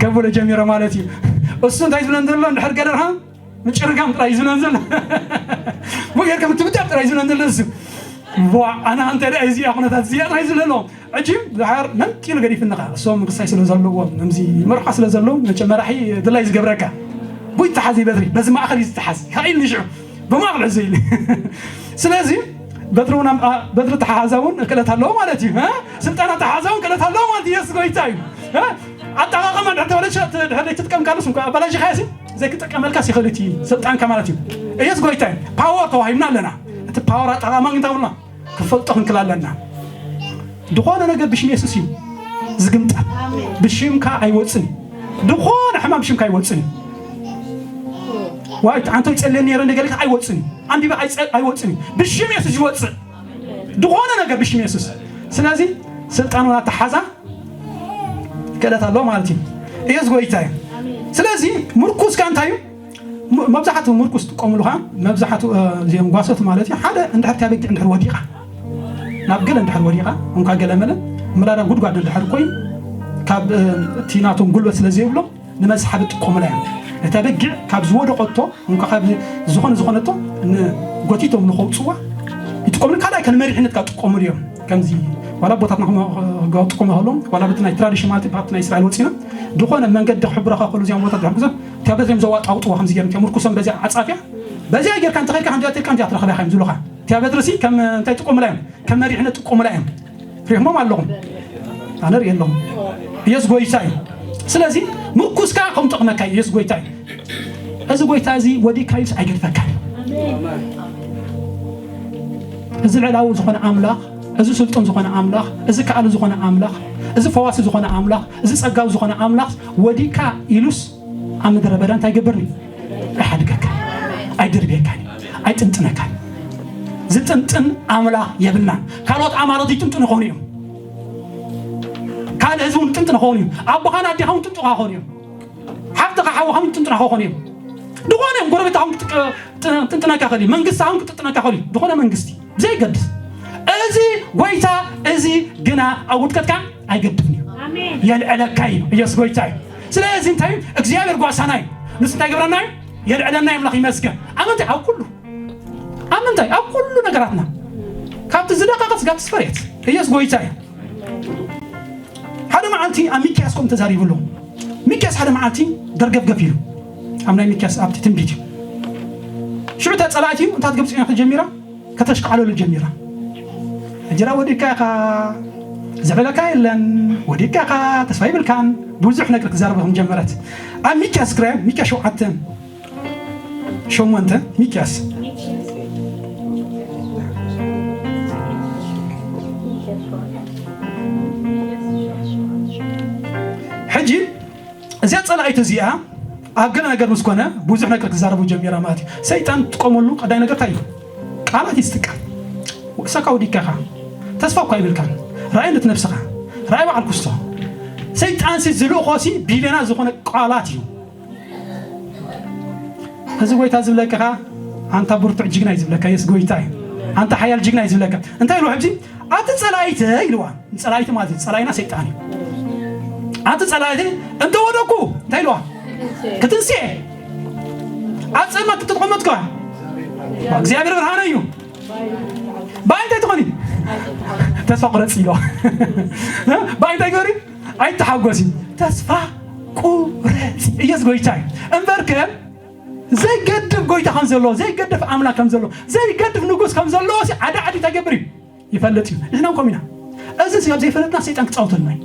ከብሎ ጀሚረ ማለት እዩ። እሱ እንታይ ዝብለን ዘሎ እንድሕር ገደርካ ምጭርጋም ጥራይ ዝብለን ዘሎ ብኡ ጌርካ ምትብዳብ ጥራይ ዝብለን ዘሎ እሱ ዋ ኣነ ኣንተ ደኣ እዚኣ ኩነታት እዚኣ ጥራይ ዝብለ ኣለዎም ዕጂብ ዝሓር መንጢሉ ገዲፍኒ ኸኣ እሶም ክሳይ ስለ ዘለዎም ነምዚ መርሓ ስለ ዘለዎም መቸ መራሒ ድላይ ዝገብረካ ቡይ ተሓዚ በትሪ በዚ ማእኸል እዩ ዝተሓዚ ካኢል ንሽዑ ብማእኸል ሕዚ ኢሉ ስለዚ በትሪ እውን በትሪ ተሓሓዛ እውን ክእለት ኣለዎ ማለት እዩ። ስልጠና ተሓሓዛ እውን ክእለት ኣለዎ ማለት ኢየሱስ ጎይታ እዩ። ኣጠቓቐማ ድሕር ተበለሸ ድሕር ዘይትጥቀም ካለስ እንኳ ኣበላሽኻያ ሲ ዘይክጥቀመልካ ሲኽእል እቲ ስልጣንካ ማለት እዩ። ኢየሱስ ጎይታ እዩ። ፓወር ተዋሂብና ኣለና። እቲ ፓወር ኣጠቓቕማ ግን ታብልና ክፈልጦ ክንክል ኣለና። ዝኾነ ነገር ብሽም የሱስ እዩ ዝግምጠል። ብሽምካ ኣይወፅን እዩ። ዝኾነ ሕማም ብሽምካ ኣይወፅን እዩ። ዋይ ኣንተ ይፀልየ ነይረ እንደገለ ኣይወፅን እዩ። ኣንዲበ ኣይፀ- ኣይወፅን እዩ። ብሽም የሱስ ይወፅእ ዝኾነ ነገር ብሽም የሱስ። ስለዚ ስልጣኑ ናተሓዛ ክእለት ኣለዎ ማለት እዩ። ኢየሱስ ጎይታ እዩ። ስለዚ ምርኩስካ እንታይ እዩ? ም- መብዛሕትኡ ምርኩስ ጥቀምሉ ከዓ መብዛሕትኡ እ፣ እዚኦም ጓሶት ማለት እዩ ሓደ እንድሕር እታ በጊዕ እንድሕር ወዲቓ ናብ ገለ እንድሕር ወዲቓ እንኳ ገለ መለ ምላዳ ጉድጓድ እንድሕር ኮይኑ ካብ እ፣ እቲ ናቶም ጉልበት ስለ ዘይብሎም ንመስሓቢ ጥቀሙላ እዮም። እታ በጊዕ ካብ ዝወደቐቶ እንኳ ካብ ዝኾነ ዝኾነቶ ንጎቲቶም ንኸውፅዋ ይጥቀምሉ ካልኣይ ከንመሪሕነት ካብ ጥቀምሉ እዮም። ከምዚ ዋላ ቦታትና ክጥቀሙ ከለዎም ዋላ በቲ ናይ ትራዲሽን ማለት ብሃብቲ ናይ እስራኤል ወፂና ዝኾነ መንገዲ ክሕብረኻ ከሉ እዚኦም ቦታ ድሕር ግዞ እቲያ በትሪም ዘዋጣውጥዋ ከምዚ ገይሮም እቲያ ምርኩሶም በዚያ ዓፃፍያ በዚያ ጌርካ እንተኸድካ ከምዚኣ ተልካ ከምዚኣ ትረኽበ ኢኻ እዮም ዝብሉኻ። እቲያ በትሪ ሲ ከም እንታይ ጥቀሙላ እዮም ከም መሪሕነት ጥቀሙላ እዮም። ሪሕሞም ኣለኹም ኣነ ርእየ ኣለኹም። ኢየሱስ ጎይታ እዩ። ስለዚ ምርኩስካ ከም ጠቕመካ እዩ ኢየሱስ ጎይታ እዩ። እዚ ጎይታ እዚ ወዲካ ኢሉስ ኣይገድፈካ። እዚ ልዕላዊ ዝኾነ ኣምላኽ እዚ ስልጡን ዝኾነ ኣምላኽ እዚ ከኣሉ ዝኾነ ኣምላኽ እዚ ፈዋሲ ዝኾነ ኣምላኽ እዚ ጸጋዊ ዝኾነ ኣምላኽ ወዲካ ኢሉስ ኣብ ምድረ በዳ እንታይ ገብርኒ ኣይሓድገካ ኣይድርብየካ ኣይጥንጥነካ። ዝጥንጥን ኣምላኽ የብልናን። ካልኦት ኣማልኽቲ ይጥንጥኑ ይኾኑ እዮም። ካልእ ህዝቢ እውን ጥንጥን ክኾኑ እዩ። ኣቦኻን ኣዴኻ እውን ጥንጡኻ ክኾኑ እዮም። ሓፍትኻ ሓውኻ እውን ጥንጡና ክኾኑ እዮም። ዝኾነ እዮም ጎረቤት ኣኹም ክጥንጥነካ ኸሊ መንግስቲ ኣኹም ክጥንጥነካ ኸሊ ዝኾነ መንግስቲ ዘይገድስ እዚ ጎይታ እዚ ግና ኣብ ውድቀትካ ኣይገድፍን እዩ። የልዕለካ እዩ። ኢየሱስ ጎይታ እዩ። ስለዚ እንታይ እዩ እግዚኣብሔር ጓሳና እዩ። ንሱ እንታይ ይገብረና እዩ? የልዕለና እዩ። ኣምላኽ ይመስገን። ኣብ ምንታይ ኣብ ኩሉ ኣብ ምንታይ ኣብ ኩሉ ነገራትና ካብቲ ዝደቀቀት ስጋብ ትስፈርየት ኢየሱስ ጎይታ እዩ። ሓደ መዓልቲ ኣብ ሚክያስ ከም ተዛሪቡ ኣሎ። ሚክያስ ሓደ መዓልቲ ደርገፍገፍ ኢሉ ኣብ ናይ ሚክያስ ኣብቲ ትንቢት እዩ። ሽዑ እታ ጸላእቲ እዩ እንታት ግብፂ ጀሚራ ከተሽካዕለሉ ጀሚራ። እጅራ ወዲካ ኢኻ ዝዕለካ የለን ወዲካ ኢኻ ተስፋ ይብልካን ብዙሕ ነገር ክዛረበ ከም ጀመረት ኣብ ሚክያስ ክራይ ሚክያስ ሸውዓተ ሸሞንተ ሚክያስ ሕጂ እዚኣ ጸላኢት እዚኣ ኣብ ገለ ነገር ምስ ኮነ ብዙሕ ነገር ክዛረቡ ጀሚራ ማለት እዩ። ሰይጣን ትጥቀመሉ ቀዳይ ነገር እንታይ እዩ? ቃላት ይስጥቀም። እሰካ ወዲካ ኢኻ ተስፋ እኳ ይብልካን ራእይ እንድት ነብስኻ ራእይ በዓል ኩስቶ ሰይጣን ሲ ዝልእኾ ሲ ቢለና ዝኾነ ቃላት እዩ። እዚ ጎይታ ዝብለካ ኣንታ ብርቱዕ ጅግና እዩ ዝብለካ። የስ ጎይታ እዩ። ኣንታ ሓያል ጅግና እዩ ዝብለካ። እንታይ ኢልዋ ሕጂ? ኣቲ ጸላኢተ ኢልዋ። ጸላኢተ ማለት እዩ ጸላኢና ሰይጣን እዩ። ኣቲ ጸላኢተ እንተ ወደኩ እንታይ ኢልዋ? ክትንስኤ ኣብ ጸልማት ክትቆመጥካ እግዚኣብሔር ብርሃነ እዩ። ብኣይ እንታይ ትኾኒ? ተስፋ ቁረፂ ኢልዋ። ብኣይ እንታይ ገሪ? ኣይተሓጎሲ። ተስፋ ቁረፂ። ኢየሱስ ጎይታ እዩ። እምበርከ ዘይገድፍ ጎይታ ከም ዘሎ ዘይገድፍ ኣምላክ ከም ዘሎ ዘይገድፍ ንጉስ ከም ዘለዎ ሲ ዓዲ ዓዲ እንታይ ገብር እዩ? ይፈልጥ እዩ። ንሕና ከም ኢና። እዚ ሲ ኣብ ዘይፈለጥና ሰይጣን ክፃወተልና እዩ።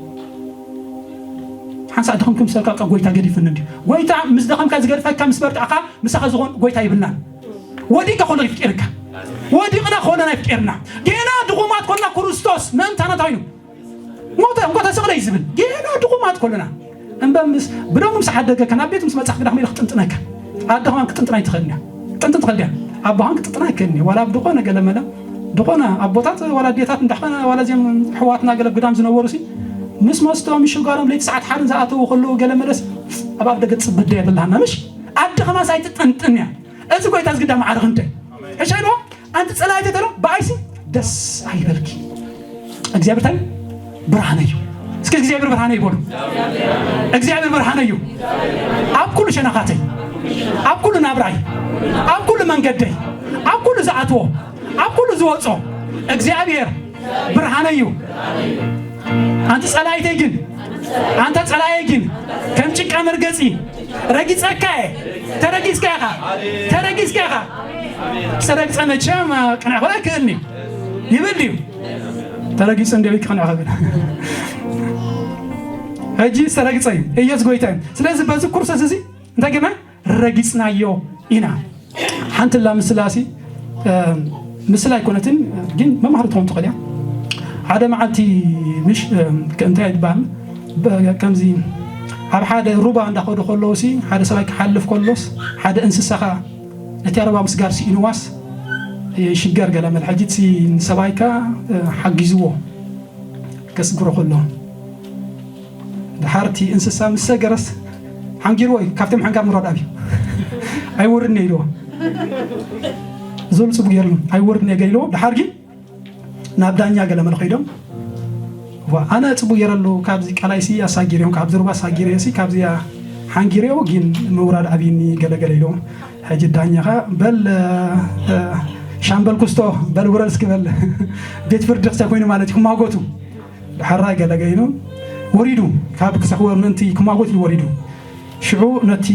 ሓንሳእ ድኽም ክምሰልካ ቃ ጎይታ ገዲፍኒ እንዲ ጎይታ ምስ ደኸምካ ዝገድፈካ ምስ በርጣዕካ ምሳኻ ዝኾን ጎይታ ይብልናን ወዲቅካ ኮሎ ይፍቀርካ ወዲቅና ኮለና ይፍቀርና ጌና ድኹማት ኮልና ክርስቶስ ምእንታና እንታይ እዩ ሞተ እንኳ ተሰቕለ እዩ ዝብል ጌና ድኹማት ኮለና እምበር ምስ ብደሙ ምስ ሓደገካ ናብ ቤቱ ምስ መጻኽ ግዳኽ ሜዳ ክጥንጥነካ ኣደ ኸማን ክጥንጥና ይትኽእል እያ ጥንጥን ትኽእል እያ ኣቦ ኸማን ክጥንጥና ይክእል እያ ዋላ ብድኾነ ገለመለ ድኾነ ኣቦታት ዋላ ኣዴታት እንዳኾነ ዋላ እዚኦም ኣሕዋትና ገለ ግዳም ዝነበሩ ሲ ምስ መስቶም ሽጋሮም ለይቲ ሰዓት ሓርን ዝኣተዉ ከለዉ ገለመለስ ኣብ ኣፍ ደገ ጽብደ የብልሃና ምሽ ኣደ ኸማን ሳይትጥንጥን እያ እዚ ጎይታ ዝግዳ ማዕረ ክንደይ ሕሻ ኢልዎ ኣንቲ ጸላይተ ተሎ ብኣይሲ ደስ ኣይበልኪ እግዚኣብሔር ታይ ብርሃነ እዩ እስኪ እግዚኣብሔር ብርሃነ ይበሉ እግዚኣብሔር ብርሃነ እዩ ኣብ ኩሉ ሸነኻተይ ኣብ ኩሉ ናብራይ ኣብ ኩሉ መንገደይ ኣብ ኩሉ ዝኣትዎ ኣብ ኩሉ ዝወጾ እግዚኣብሔር ብርሃነ እዩ ኣንቲ ጸላይተይ ግን ኣንታ ጸላየ ግን ከም ጭቃ መርገጺ ረጊጸካ እየ ተረጊጽካ ኢኻ ተረጊጽካ ኢኻ ዝተረግጸ መቸም ቅንዕ ክብላ ይክእልኒ ይብል ድዩ ተረጊጹ እንደ ክቅንዕ ክብል ሕጂ ዝተረግጸ እዩ ኢየሱስ ጎይታ እዩ ስለዚ በዚ ኩርሰስ እዚ እንታይ ገና ረጊጽናዮ ኢና ሓንቲ ላ ምስላ ሲ ምስላ ኣይኮነትን ግን መማህሪ ትኾን ትኽእል እያ ሓደ መዓልቲ ምሽ እንታይ ይባሃል ከምዚ ኣብ ሓደ ሩባ እንዳኸዱ ከለዉ ሲ ሓደ ሰብኣይ ክሓልፍ ከሎስ ሓደ እንስሳ ኸዓ ነቲ ኣረባ ምስጋር ስኢንዋስ ይሽገር ገለ መለ ሕጂ እቲ ሰብኣይ ከ ሓጊዝዎ ከስግሮ ከሎ ድሓር እቲ እንስሳ ምስ ሰገረስ ሓንጊርዎ እዩ ካብቶም ሓንጋር ምራድ ኣብዩ ኣይወርድን እየ ኢልዎ ዞል ፅቡቅ ገይርሉ ኣይወርድን እየ ገይልዎ ድሓር ግን ናብ ዳኛ ገለ መለ ከይዶም ኣነ ፅቡቅ ገይረሉ ካብዚ ቀላይ ሲ ኣሳጊርዮም ካብዚ ሩባ ኣሳጊርዮ ሲ ካብዚ ሓንጊርዮ ግን ምውራድ ኣብይኒ ገለገለ ኢልዎ ሕጂ ዳኛኻ በል ሻምበል ኩስቶ በል ውረድ እስኪ በል ቤት ፍርዲ ክተ ኮይኑ ማለት ክማጎቱ ድሓራ ገለገይኑ ወሪዱ ካብ ክሰኽወር ምእንቲ ክማጎት እዩ ወሪዱ ሽዑ ነቲ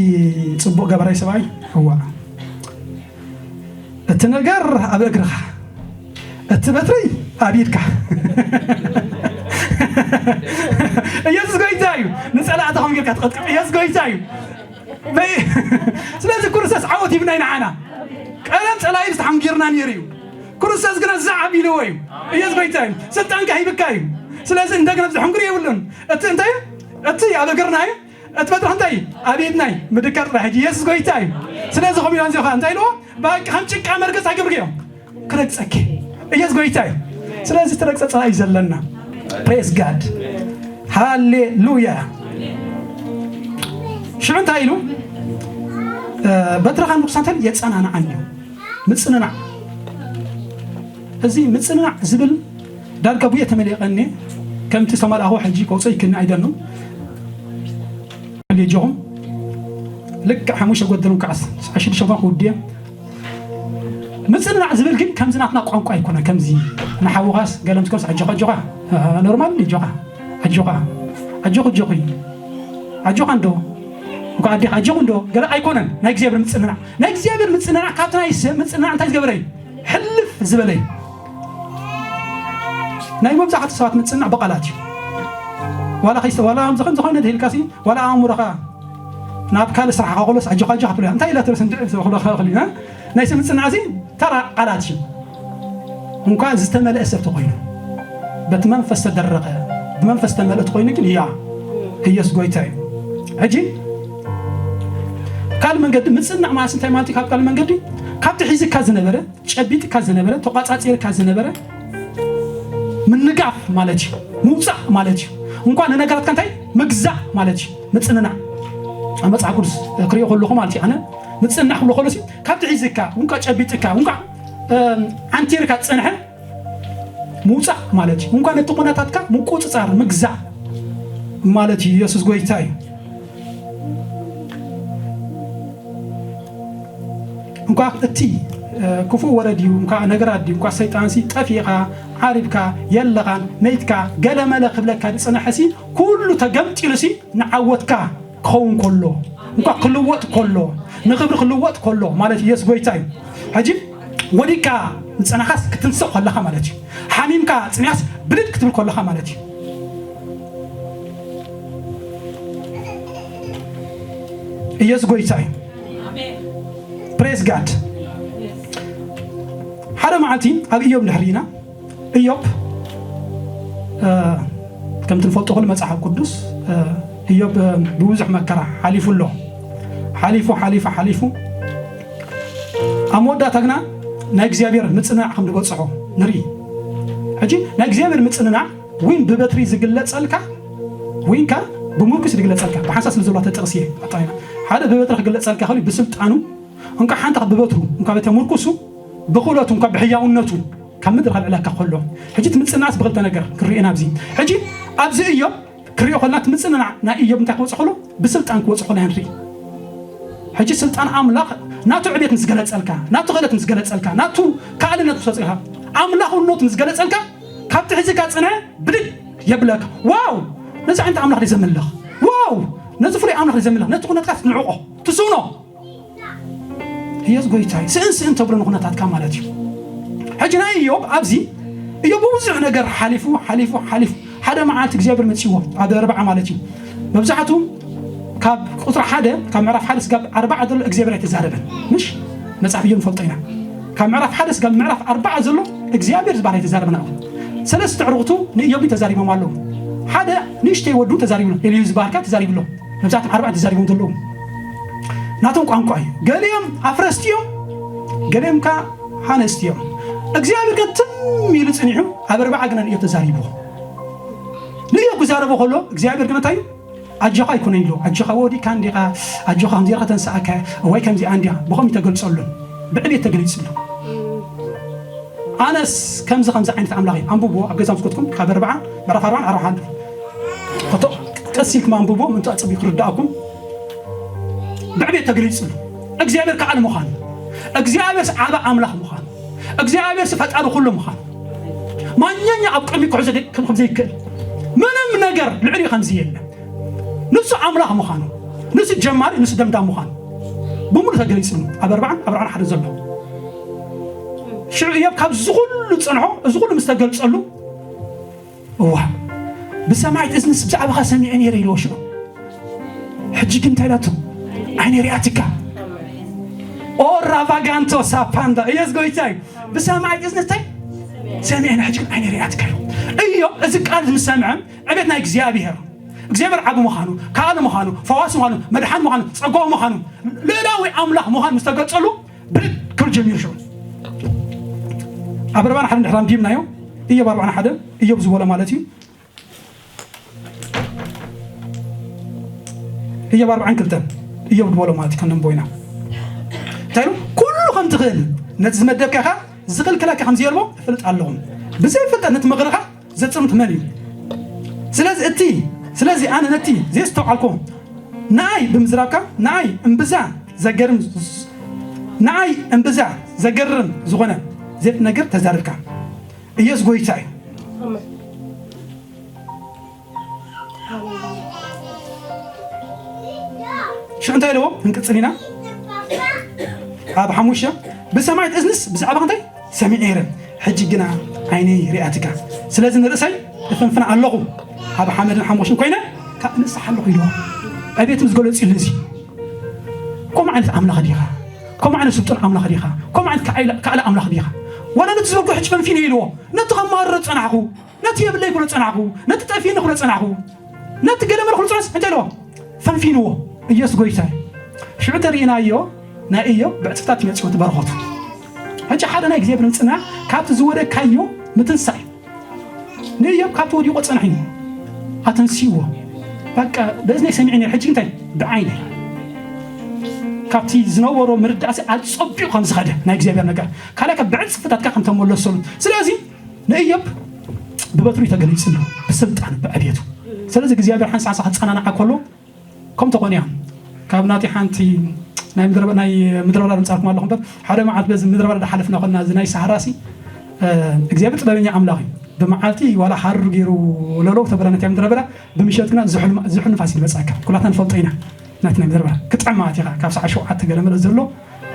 ፅቡቅ ገበራይ ሰብኣይ እዋ እቲ ነገር ኣብ እግርኻ እቲ በትሪ ኣብ ኢድካ ኢየሱስ ጎይታ እዩ ንፀላእታ ከም ጌርካ ትቐጥቅጥ ኢየሱስ ጎይታ እዩ ስለዚ ክርስቶስ ዓወት ሂብና ኢና ዓና ቀደም ጸላኢ ዝተሓንጊርና ነይሩ እዩ ክርስቶስ ግና ዝዓብ ኢልዎ እዩ ኢየሱስ ጎይታ እዩ ስልጣንካ ሂብካ እዩ ስለዚ እንደገና ዝሕንግር የብሉን እቲ እንታይ እቲ ኣብ እግርና እዩ እቲ በትሪ እንታይ ኣብ ኢድና እዩ ምድካር ጥራሕ ሕጂ ኢየሱስ ጎይታ እዩ ስለዚ ከም ኢሎም ዚኻ እንታይ ኢልዎ ባቂ ከም ጭቃ መርገጽ ኣይገብርዮ ክረግጸኪ ኢየሱስ ጎይታ እዩ ስለዚ ትረግጸ ጸላኢ ዘለና praise God ሃሌሉያ ሽዑ እንታይ ኢሉ በትርኻ ንጉሳንተን የጸናንዓን እዩ። ምጽንናዕ፣ እዚ ምጽንናዕ ዝብል ዳርጋ ብየ ተመሊቐኒ። ከምቲ ዝተመልኣኹ ሕጂ ከውፅኦ ይክኒ ኣይደኑ ልጆኹም ልክዕ ሓሙሽተ ጎደሎም ከዓስ ዓሽዱ ሸፋን ክውድየ። ምጽንናዕ ዝብል ግን ከምዚ ናትና ቋንቋ ኣይኮነ። ከምዚ ንሓውኻስ ገለ ምስ ከርስ ኣጆኻ ኣጆኻ፣ ኖርማል ኣጆኻ ኣጆኻ ኣጆኹ ኣጆኹ ኣጆኻ እንዶ እንኳ ኣዴኻ ኣጆኹ እንዶ ገለ ኣይኮነን። ናይ እግዚኣብሔር ምጽንናዕ፣ ናይ እግዚኣብሔር ምጽንናዕ ካብቲ ናይ ሰብ ምጽንናዕ እንታይ ዝገበረ እዩ? ሕልፍ ዝበለ እዩ። ናይ መብዛሕቱ ሰባት ምጽንናዕ ብቓላት እዩ። ዋላ ከይስተ ዋላ ዝኾነ ዝኾነ ድሂልካሲ ዋላ ኣእምሮኻ ናብ ካልእ ስራሕ ከኸሎስ ኣጆኻ ኣጆኻ ትብሎ እንታይ ኢላ ትርስ እንድዒ ዝኽሎ ከኽል እዩ። ናይ ሰብ ምጽንናዕ እዚ ተራ ቃላት እዩ። እንኳ ዝተመልአ ሰብ ተኮይኑ በቲ መንፈስ ተደረቐ ብመንፈስ ተመልአ ተኮይኑ ግን እያ ኢየሱስ ጎይታ እዩ። ሕጂ ካልእ መንገዲ ምጽናዕ ማለት እንታይ ማለት እዩ? ካብ ካልእ መንገዲ ካብቲ ሒዝካ ዝነበረ ጨቢጥካ ዝነበረ ተቋጻጺርካ ዝነበረ ምንጋፍ ማለት እዩ። ምውጻእ ማለት እዩ። እንኳ ንነገራትካ እንታይ ምግዛእ ማለት እዩ። ምጽንናዕ ኣብ መጽሓፍ ቅዱስ ክሪኦ ከለኹ ማለት እዩ። ኣነ ምጽናዕ ክብሎ ከሎ ሲ ካብቲ ሒዝካ እንኳ ጨቢጥካ እንኳ ዓንቲርካ ዝጸንሐ ምውጻእ ማለት እዩ። እንኳ ነቲ ኩነታትካ ምቁጽጻር ምግዛእ ማለት እዩ። ኢየሱስ ጎይታ እዩ። እንኳ እቲ ክፉእ ወረ ድዩ እንኳ ነገራት ድዩ እንኳ ሰይጣንሲ ጠፊእኻ ዓሪብካ የለኻን መይትካ ገለመለ ክብለካ ዝጸንሐሲ ኩሉ ተገምጢሉሲ ንዓወትካ ክኸውን ከሎ እንኳ ክልወጥ ከሎ ንኽብሪ ክልወጥ ከሎ ማለት ኢየሱስ ጎይታ እዩ። ሕጂ ወዲካ ዝጸናኻስ ክትንስእ ከለኻ ማለት እዩ። ሓሚምካ ጽንያስ ብድድ ክትብል ከለኻ ማለት እዩ። ኢየሱስ ጎይታ እዩ። ፕሬዝ ጋድ። ሓደ መዓልቲ ኣብ እዮም ድሕሪና እዮብ ከምቲ ንፈልጦ ኩሉ መጽሓፍ ቅዱስ እዮብ ብብዙሕ መከራ ሓሊፉ ኣሎ። ሓሊፉ ሓሊፉ ሓሊፉ ኣብ መወዳእታ ግና ናይ እግዚኣብሔር ምጽንናዕ ከም ዝበጽሖ ንርኢ። ሕጂ ናይ እግዚኣብሔር ምጽንናዕ ዊን ብበትሪ ዝግለጸልካ ዊንካ ብምርኩስ ዝግለጸልካ ብሓንሳብ ስለ ዘለዋ ተጠቕሲ እየ ኣጣይና ሓደ ብበትሪ ክግለጸልካ ክእል ብስልጣኑ እንካ ሓንቲ ብበትሩ እንካ በተ ምርኩሱ ብክእለቱ እንካ ብሕያውነቱ ካብ ምድሪ ከልዕለካ ከሎ ሕጂ እቲ ምጽናዕስ ብክልተ ነገር ክርኤና ኣብዚ ሕጂ ኣብዚ እዮም ክሪኦ ከልና እቲ ምጽንናዕ ናይ እዮም እንታይ ክወጽእ ከሎ ብስልጣን ክወጽእ ከሎ ንርኢ። ሕጂ ስልጣን ኣምላኽ ናቱ ዕቤት ምስ ገለጸልካ ናቱ ክእለት ምስ ገለጸልካ ናቱ ከኣልነት ምስ ወጽእካ ኣምላኽነቱ ምስ ገለጸልካ ካብቲ ሕዚካ ጽንዐ ብድግ የብለካ። ዋው ነዚ ዓይነት ኣምላኽ ዘምልኽ ዋው ነዚ ፍሉይ ኣምላኽ ዘምልኽ ነቲ ኩነትካ ትንዕቆ ትስእኖ ኢየሱስ ጎይታ እዩ። ስእን ስእን ተብሎ ንኩነታትካ ማለት እዩ። ሕጂ ናይ ኢዮብ ኣብዚ ኢዮብ ብብዙሕ ነገር ሓሊፉ ሓሊፉ ሓሊፉ ሓደ መዓልቲ እግዚኣብሔር መጺዎ ኣብ ኣርባዓ ማለት እዩ። መብዛሕቱ ካብ ቁጥሪ ሓደ ካብ ምዕራፍ ሓደ ስጋብ ኣርባዓ ዘሎ እግዚኣብሔር ኣይተዛረበን ምሽ መጽሓፍ እዮም ንፈልጦ ኢና። ካብ ምዕራፍ ሓደ ስጋብ ምዕራፍ ኣርባዓ ዘሎ እግዚኣብሔር ዝበሃል ኣይተዛረበና። ሰለስተ ዕርቕቱ ንኢዮብ ተዛሪቦም ኣለዉ። ሓደ ንእሽተይ ወዱ ተዛሪቡ ኤልዩ ዝበሃልካ ተዛሪቡ ኣሎ። መብዛሕትኦም ኣርባዕተ ተዛሪቦም ዘለዉ ናቶም ቋንቋ እዩ። ገሊኦም ኣፍረስቲ እዮም፣ ገሊኦም ከ ሃነስቲ እዮም። እግዚኣብሔር ግን ትም ኢሉ ጽኒሑ ኣብ ኣርባዓ ግና ንእዮ ተዛሪቡ ንእዮ ክዛረቦ ከሎ እግዚኣብሔር ግን እንታይ እዩ ኣጆኻ ኣይኮነን ኢሉ ኣጆኻ ወዲካ እንዲኻ ኣጆኻ ከምዚ ኢኻ ተንስኣካ ወይ ከምዚ ኣንዲኻ ብኸም ተገልጸሉን ብዕቤት ተገሊጽሉ። ኣነስ ከምዚ ከምዚ ዓይነት ኣምላኽ እዩ። ኣንብብዎ ኣብ ገዛ ምስ ኮትኩም ካብ ኣርብዓ ምዕራፍ ኣርብዓን ኣርብዓን ከቶ ቀስ ኢልኩም ኣንብብዎ ምንቱ ኣጸቢቑ ክርዳእኩም። ብዕቤት ተገሊጽሉ እግዚኣብሔር ከኣል ምዃኑ እግዚኣብሔር ዓባ ኣምላኽ ምዃኑ እግዚኣብሔር ፈጣሪ ኩሉ ምዃኑ ማኛኛ ኣብ ቅድሚ ክሕዞ ከም ዘይክእል ምንም ነገር ልዕሊ ከምዚ የለን። ንሱ ኣምላኽ ምዃኑ ንሱ ጀማሪ ንሱ ደምዳም ምዃኑ ብምሉእ ተገሊጽሉ ኣብ ኣርብዓን ኣርብዓን ሓደ ዘሎ ሽዑ እዮብ ካብዚ ኩሉ ዝጸንሖ እዚ ኩሉ ምስ ተገልጸሉ እዋ ብሰማይት እዝንስ ብዛዕባኻ ሰሚዐ ነይረ ኢልዎ ሽዑ ሕጂ ግን እንታይ ኢላቶ ዓይነ ሪኣትካ ኦ ራቫጋንቶ ሳፓንዳ እየስ ጎይታይ ብሰማይት እዝንስ እንታይ ሰሚዐ ሕጂ ግን ዓይነ ሪኣትካ እዩ እዮ እዚ ቃል ምስ ሰምዐ ዕቤት ናይ እግዚኣብሔር እግዚኣብሔር ዓቢ ምዃኑ ከኣሊ ምዃኑ ፈዋሲ ምዃኑ መድሓን ምዃኑ ጸጋዊ ምዃኑ ልእላዊ ኣምላኽ ምዃኑ ምስ ተገልጸሉ ብድድ ክብል ጀሚሩ ሽዑ ኣብ ኣርባዕን ሓደ ድሕር ኣንቢብናዮ እዮብ ኣርባዕን ሓደ እዮብ ዝበሎ ማለት እዩ እዮብ ኣርባዕን ክልተን እዮብ ዝበሎ ማለት እዩ ከነንቦ ኢና እንታይ ኢሉ? ኩሉ ከም ትኽእል፣ ነቲ ዝመደብካ ኢኻ፣ ዝኽልክለካ ከም ዘየልቦ እፈልጥ ኣለኹ። ብዘይ ፍልጠት ነቲ ምኽርኻ ዘጽንት መን እዩ? ስለዚ እቲ ስለዚ ኣነ ነቲ ዘየስተውዓልኮ ንኣይ ብምዝራብካ ንኣይ እምብዛ ዘገርም ንኣይ እምብዛ ዘገርም ዝኾነ ዘይትነግር ተዛርብካ። ኢየሱስ ጎይታ እዩ። ሽዑ እንታይ ኢልዎ? ክንቅጽል ኢና። ኣብ ሓሙሽተ፣ ብሰማዕት እዝንስ ብዛዕባኻ እንታይ ሰሚዐ ነይረ፣ ሕጂ ግና ዓይነይ ሪኣትካ። ስለዚ ንርእሰይ እፍንፍን ኣለኹ፣ ኣብ ሓመድን ሓሙሽን ኮይነ ከዓ እነስሕ ኣለኹ ኢልዎ። ዕቤት ምስ ገለጹ ኢሉ እዚ። ከምኡ ዓይነት ኣምላኽ ዲኻ? ከምኡ ዓይነት ስልጡን ኣምላኽ ዲኻ? ከምኡ ዓይነት ከኣለ ኣምላኽ ዲኻ? ዋላ ነቲ ዝበልኩ ሕጂ ፈንፊነ ኢልዎ። ነቲ ከማርር ጸናሕኹ። ነቲ የብለይ ክብሎ ጸናሕኹ፣ ነቲ ጠፊኒ ክብሎ ጸናሕኹ፣ ነቲ ገለመለ ክብሎ ጸናሕኩ፣ እንታይ ኢልዎ? ፈንፊንዎ። ኢየሱስ ጎይታ እዩ። ሽዑ ተርእናዮ ናይ እዮብ ብዕጽፍታት ይመጽእ እቲ በረኸቱ። ሕጂ ሓደ ናይ እግዚኣብሔር ምጽናዕ ካብቲ ዝወደካዮ ምትንሳእ እዩ። ንእዮብ ካብቲ ወዲቆ ጸንሑ እዩ ኣተንሲዎ። በቃ በእዝነይ ሰሚዐ ነይረ፣ ሕጂ እንታይ ብዓይነይ ካብቲ ዝነበሮ ምርዳእሲ ኣጸቢቑ ከም ዝኸደ ናይ እግዚኣብሔር ነገር ካልኣይ ካብ ብዕጽፍታትካ ከም ተመለሰሉ። ስለዚ ንእዮብ ብበትሩ እዩ ተገሊጹ ኣሎ፣ ብስልጣን ብዕብየቱ። ስለዚ እግዚኣብሔር ሓንሳብ ሓንሳብ ክጸናንዓ ከሎ ከም ተኾነ እያ። ካብ ናቲ ሓንቲ ናይ ምድረ ናይ ምድረ በዳ ምጻርኩም ኣለኹም በር ሓደ መዓልቲ በዚ ምድረ በዳ ሓለፍና ኮና እዚ ናይ ሰሃራሲ እግዚኣብሔር ጥበበኛ ኣምላኽ እዩ። ብመዓልቲ ዋላ ሓሩ ገይሩ ለሎ ተበላ ነቲ ምድረ በዳ ብምሸት ግና ዝሑል ዝሑል ንፋስ ይመጻካ። ኩላትና ንፈልጦ ኢና። ናቲ ናይ ምድረ በዳ ክጥዕም ማለት ኢኻ። ካብ ሰዓት ሸውዓተ ገለ መለ ዘሎ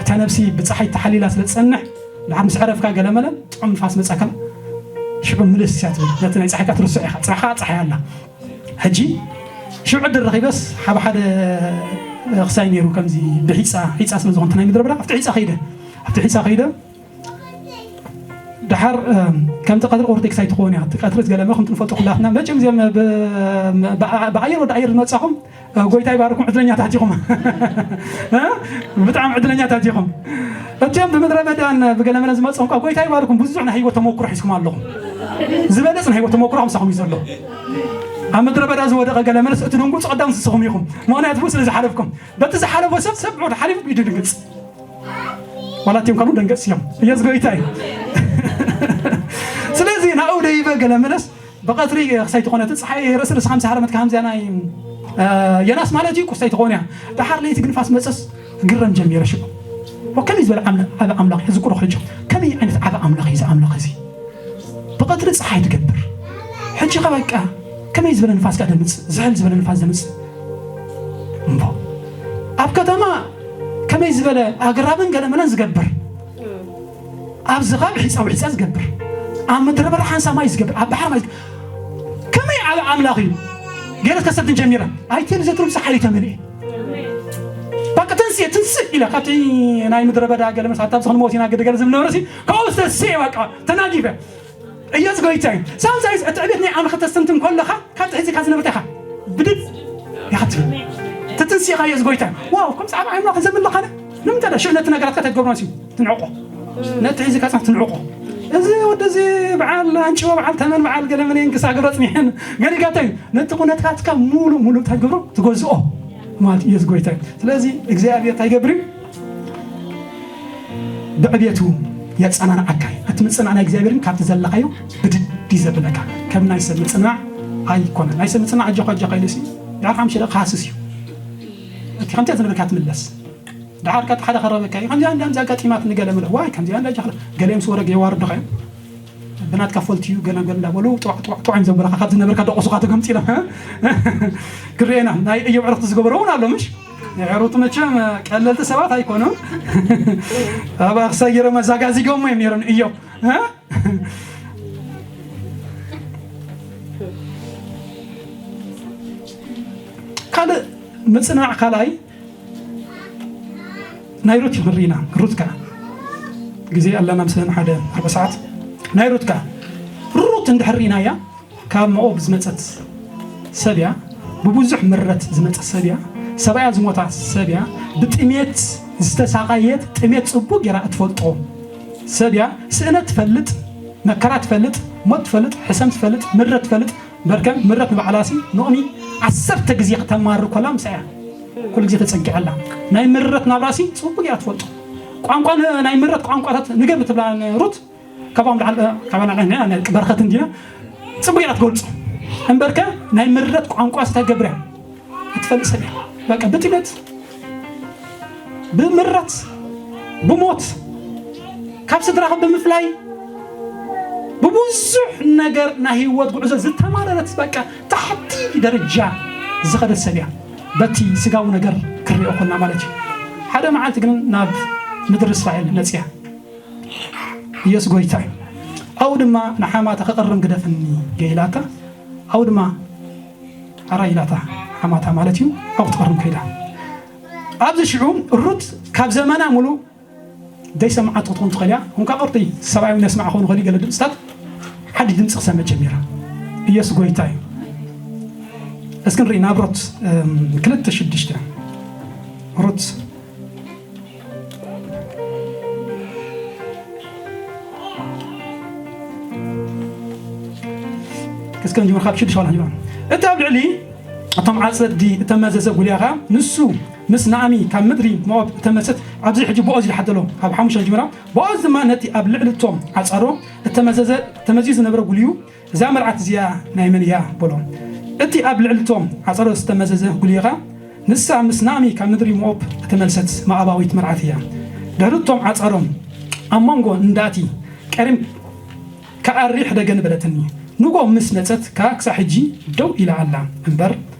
እታ ነብሲ ብጸሓይ ተሓሊላ ስለ ትጸንሕ ድሓር ምስ ዕረፍካ ገለ መለ ጥዑም ንፋስ መጻካ። ሽዑ ምልስ እያ ትብል። ነቲ ናይ ጸሓይካ ትርስዕ ኢኻ። ጽባሕካ ጸሓይ ኣላ። ሕጂ ሽዑ ዕድል ረኺበስ ሓብ ሓደ ክሳይ ነይሩ ከምዚ ብሒጻ ሒጻ ስለ ዝኾንት ናይ ምድረ በዳ ኣብቲ ሒጻ ከይደ ኣብቲ ሒጻ ከይደ ድሓር ከምቲ ቀትሪ ቁርቲ ክሳይ ትኸውን እያ። እቲ ቀትሪ ዝገለመ ከምቲ ንፈልጦ ኩላትና መቸም እዚኦም ብኣየር ወዲ ኣየር ዝመጻኹም ጎይታ ይባርኩም፣ ዕድለኛታት ኢኹም። ብጣዕሚ ዕድለኛታት ኢኹም። እቲኦም ብምድረ በዳን ብገለመለን ዝመጽኦም ኳ ጎይታ ይባርኩም፣ ብዙሕ ናይ ህይወት ተመክሮ ሒዝኩም ኣለኹም። ዝበለጽ ናይ ህይወት ተመክሮ ምሳኹም እዩ ዘሎ። ኣብ ምድረ በዳ ዝወደቐ ገለመለስ እቲ ድንጉጽ ቀዳም ንስኹም ኢኹም። ምኽንያቱ ብኡ ስለ ዝሓለፍኩም። በቲ ዝሓለፎ ሰብ ሰብ ብዕድ ሓሊፉ ብኢዱ ድንግጽ ዋላ እቲኦም ካልኡ ደንገጽ እዮም። ኢየሱስ ጎይታ እዩ። ስለዚ ናብኡ ደይበ ገለ መለስ ብቐትሪ ክሳይ ትኾነ እቲ ፀሓይ ርእሲ ርእሲ ከም ዝሃረመት ከምዚኣ ናይ ዮናስ ማለት እዩ። ክሳይ ትኾነ እያ። ደሓር ለይቲ ግን ንፋስ መፀስ ግረም ጀሚረ ሽዑ። ከመይ ዝበለ ዓብ ኣምላኽ እዩ ዝቁሮ ክልጆ ከመይ ዓይነት ዓብ ኣምላኽ እዩ እዚ ኣምላኽ እዚ ብቐትሪ ፀሓይ ትገብር። ሕጂ ኸ በቃ ከመይ ዝበለ ንፋስ ከ ደምፅእ ዝሕል ዝበለ ንፋስ ደምፅእ እምቦ ኣብ ከተማ ከመይ ዝበለ ኣግራብን ገለመለን ዝገብር ኣብዚ ኸ ብሒፃ ውሒፃ ዝገብር ኣብ ምድረ በዳ ሓንሳ ማይ ዝገብር ኣብ ባሕሪ ማይ ዝገብር ከመይ ዓብ ኣምላኽ እዩ። ገለ ከሰብትን ጀሚረ ኣይቴል ዘትሩም ፀሓይ ተመልኤ ባቂ ተንስኤ ትንስእ ኢለ ካብቲ ናይ ምድረ በዳ ገለ መሳታ ብዝኾነ ሞት ኢና ገደገለ ዝብል ነበረሲ ካብኡ ዝተስኤ በቃ ተናጊፈ ኢየሱስ ጎይታ እዩ። ሳምሳይስ እቲ ዕቤት ናይ ኣምላኽ ተስተንትን ከለኻ ካብ ትሕዚካ ዝነበርካ ኢኻ ብድድ ኢኻ ትብል። ተትንሲኻ ኢየሱስ ጎይታ እዩ። ዋው ከም ጻዕባ ኣምላኽ ዘምልኻነ ንምንታይ ዳ ሽዕ ነቲ ነገራትካ ተትገብሮ ሲ ትንዕቆ ነቲ ሒዝካ ጽናሕ ትንዕቆ እዚ ወደዚ በዓል ኣንጭዋ በዓል ተመን በዓል ገለ መን የንግሳ ግብረ ጽኒሕን ገሪጋታ እዩ ነቲ ኩነትካትካ ሙሉ ሙሉ እንታይ ገብሮ ትገዝኦ ማለት ኢየሱስ ጎይታ እዩ። ስለዚ እግዚኣብሔር እንታይ ይገብር እዩ ብዕቤቱ የጸናንዓካ እዩ። እቲ ምጽናዕ ናይ እግዚኣብሔር ግን ካብቲ ዘለኻዮ ብድድ እዩ ዘብለካ። ከም ናይ ሰብ ምጽናዕ ኣይኮነን። ናይ ሰብ ምጽናዕ ኣጆኻ ኣጆኻ ኢሉ ሲ ድሓር ሓሙሽተ ደቂቕ ክሃስስ እዩ። እቲ ከምዚኣ ዝነበርካ ትምለስ። ድሓር ከቲ ሓደ ከረበካ እዩ። ከምዚኣ እንዳ ከምዚኣ ኣጋጢማት ንገለ ምለ ዋይ ከምዚኣ እንዳ ጃኽላ ገለ ምስ ወረገ የዋርዱኻ እዮም። ብናትካ ፎልት እዩ ገለ ገለ እንዳበሉ ጥዋዕ ጥዋዕ ጥዋዕ እዮም ዘንበረኻ ካብ ዝነበርካ ደቆሱኻ ተገምጢሎም ክርኤና ናይ እዮብ ዕረፍቲ ዝገበሮ እውን ኣሎ ምሽ ናይ ዕሩቱ መቸም ቀለልቲ ሰባት ኣይኮኑን ኣብ ኣክሳይ ገይሮም ኣዛጋዚጎም እዮም ነይሮም እዮብ ካልእ ምፅናዕ ካልኣይ ናይ ሩት ክንርኢ ኢና። ሩት ከዓ ግዜ ኣለና ምስለን ሓደ ኣርበ ሰዓት ናይ ሩት ከዓ ሩት እንድሕር ርኢናያ ካብ ሞኦብ ዝመፀት ሰብ እያ። ብብዙሕ ምረት ዝመፀት ሰብ እያ። ሰብኣያ ዝሞታ ሰብ እያ። ብጥሜት ዝተሳቐየት ጥሜት ፅቡቅ ጌራ እትፈልጦ ሰብ እያ። ስእነት ትፈልጥ፣ መከራ ትፈልጥ፣ ሞት ትፈልጥ፣ ሕሰም ትፈልጥ፣ ምረት ትፈልጥ በርከ ምረት ንባዕላሲ ኖሚ ዓሰርተ ግዜ ክተማርር ኮላ ምሳያ ኩሉ ግዜ ተጸጊዐላ ናይ ምረት ናብራሲ ጽቡቅ እያ ትፈልጦ ቋንቋ ን-፣ ናይ ምረት ቋንቋታት ንገር ትብላ ሩት፣ ካብኦም ላዕሊ፣ ካብ ላዕሊ ናይ በረኸት እንዲና ጽቡቅ ኢላ ትገልጾ። እምበርከ ናይ ምረት ቋንቋ ስታ ገብርያ እትፈልጥ ሰብ እያ። በቃ ብጥሜት፣ ብምረት፣ ብሞት፣ ካብ ስድራኻ ብምፍላይ፣ ብብዙሕ ነገር ናይ ህይወት ጉዕዞ ዝተማረረት፣ በቃ ታሕቲ ደረጃ ዝኸደት ሰብ እያ። በቲ ስጋዊ ነገር ክሪኦ ኮና ማለት እዩ። ሓደ መዓልቲ ግን ናብ ምድሪ እስራኤል መጽያ። ኢየሱስ ጎይታ እዩ። ኣብኡ ድማ ንሓማታ ከቐርም ግደፍኒ ኢላታ። ኣብኡ ድማ ኣራ ኢላታ ሓማታ ማለት እዩ። ኣብኡ ትቐርም ከይዳ። ኣብዚ ሽዑ ሩት ካብ ዘመና ሙሉ ዘይሰማዓት ክትኾን ትኽእል እያ። እንኳ ቅርጥይ ሰብኣዊ ነስማዕ ክኾኑ ኸሊ ገለ ድምፅታት ሓድሽ ድምፂ ክሰምዕ ጀሚራ። ኢየሱስ ጎይታ እዩ። እስኪ ንርኢ ናብ ሩት፣ እም፣ ክልተ ሽዱሽተ። ሩት እስከ ንጅምር ካብ ሽዱሽተ ዋላ ንጅምር። እቲ ኣብ ልዕሊ እቶም ዓጸዲ እተመዘዘ ጉልያኻ፣ ንሱ ምስ ናእሚ ካብ ምድሪ ሞኣብ እተመልሰት፣ ኣብዚ ሕጂ ቦኦዝ ኢሉ ሓደሎ፣ ካብ ሓሙሽተ ንጅምራ። ቦኦዝ ድማ ነቲ ኣብ ልዕሊ እቶም ዓጸሮ እተመዘዘ፣ ተመዚዙ ዝነበረ ጉልዩ፣ "እዛ መርዓት እዚኣ ናይ መን እያ?" በሎ። እቲ ኣብ ልዕሊ እቶም ዓጸሮ ዝተመዘዘ ጉልይኻ፣ "ንሳ ምስ ናእሚ ካብ ምድሪ ሞኦብ እተመልሰት ሞኣባዊት መርዓት እያ። ድሕሪ እቶም ዓጸሮ ኣብ መንጎ እንዳቲ ቀሪም ከኣሪ ሕደገኒ" በለትኒ። ንጎ ምስ መጸት ከኣ ክሳዕ ሕጂ ደው ኢላ ኣላ እምበር፣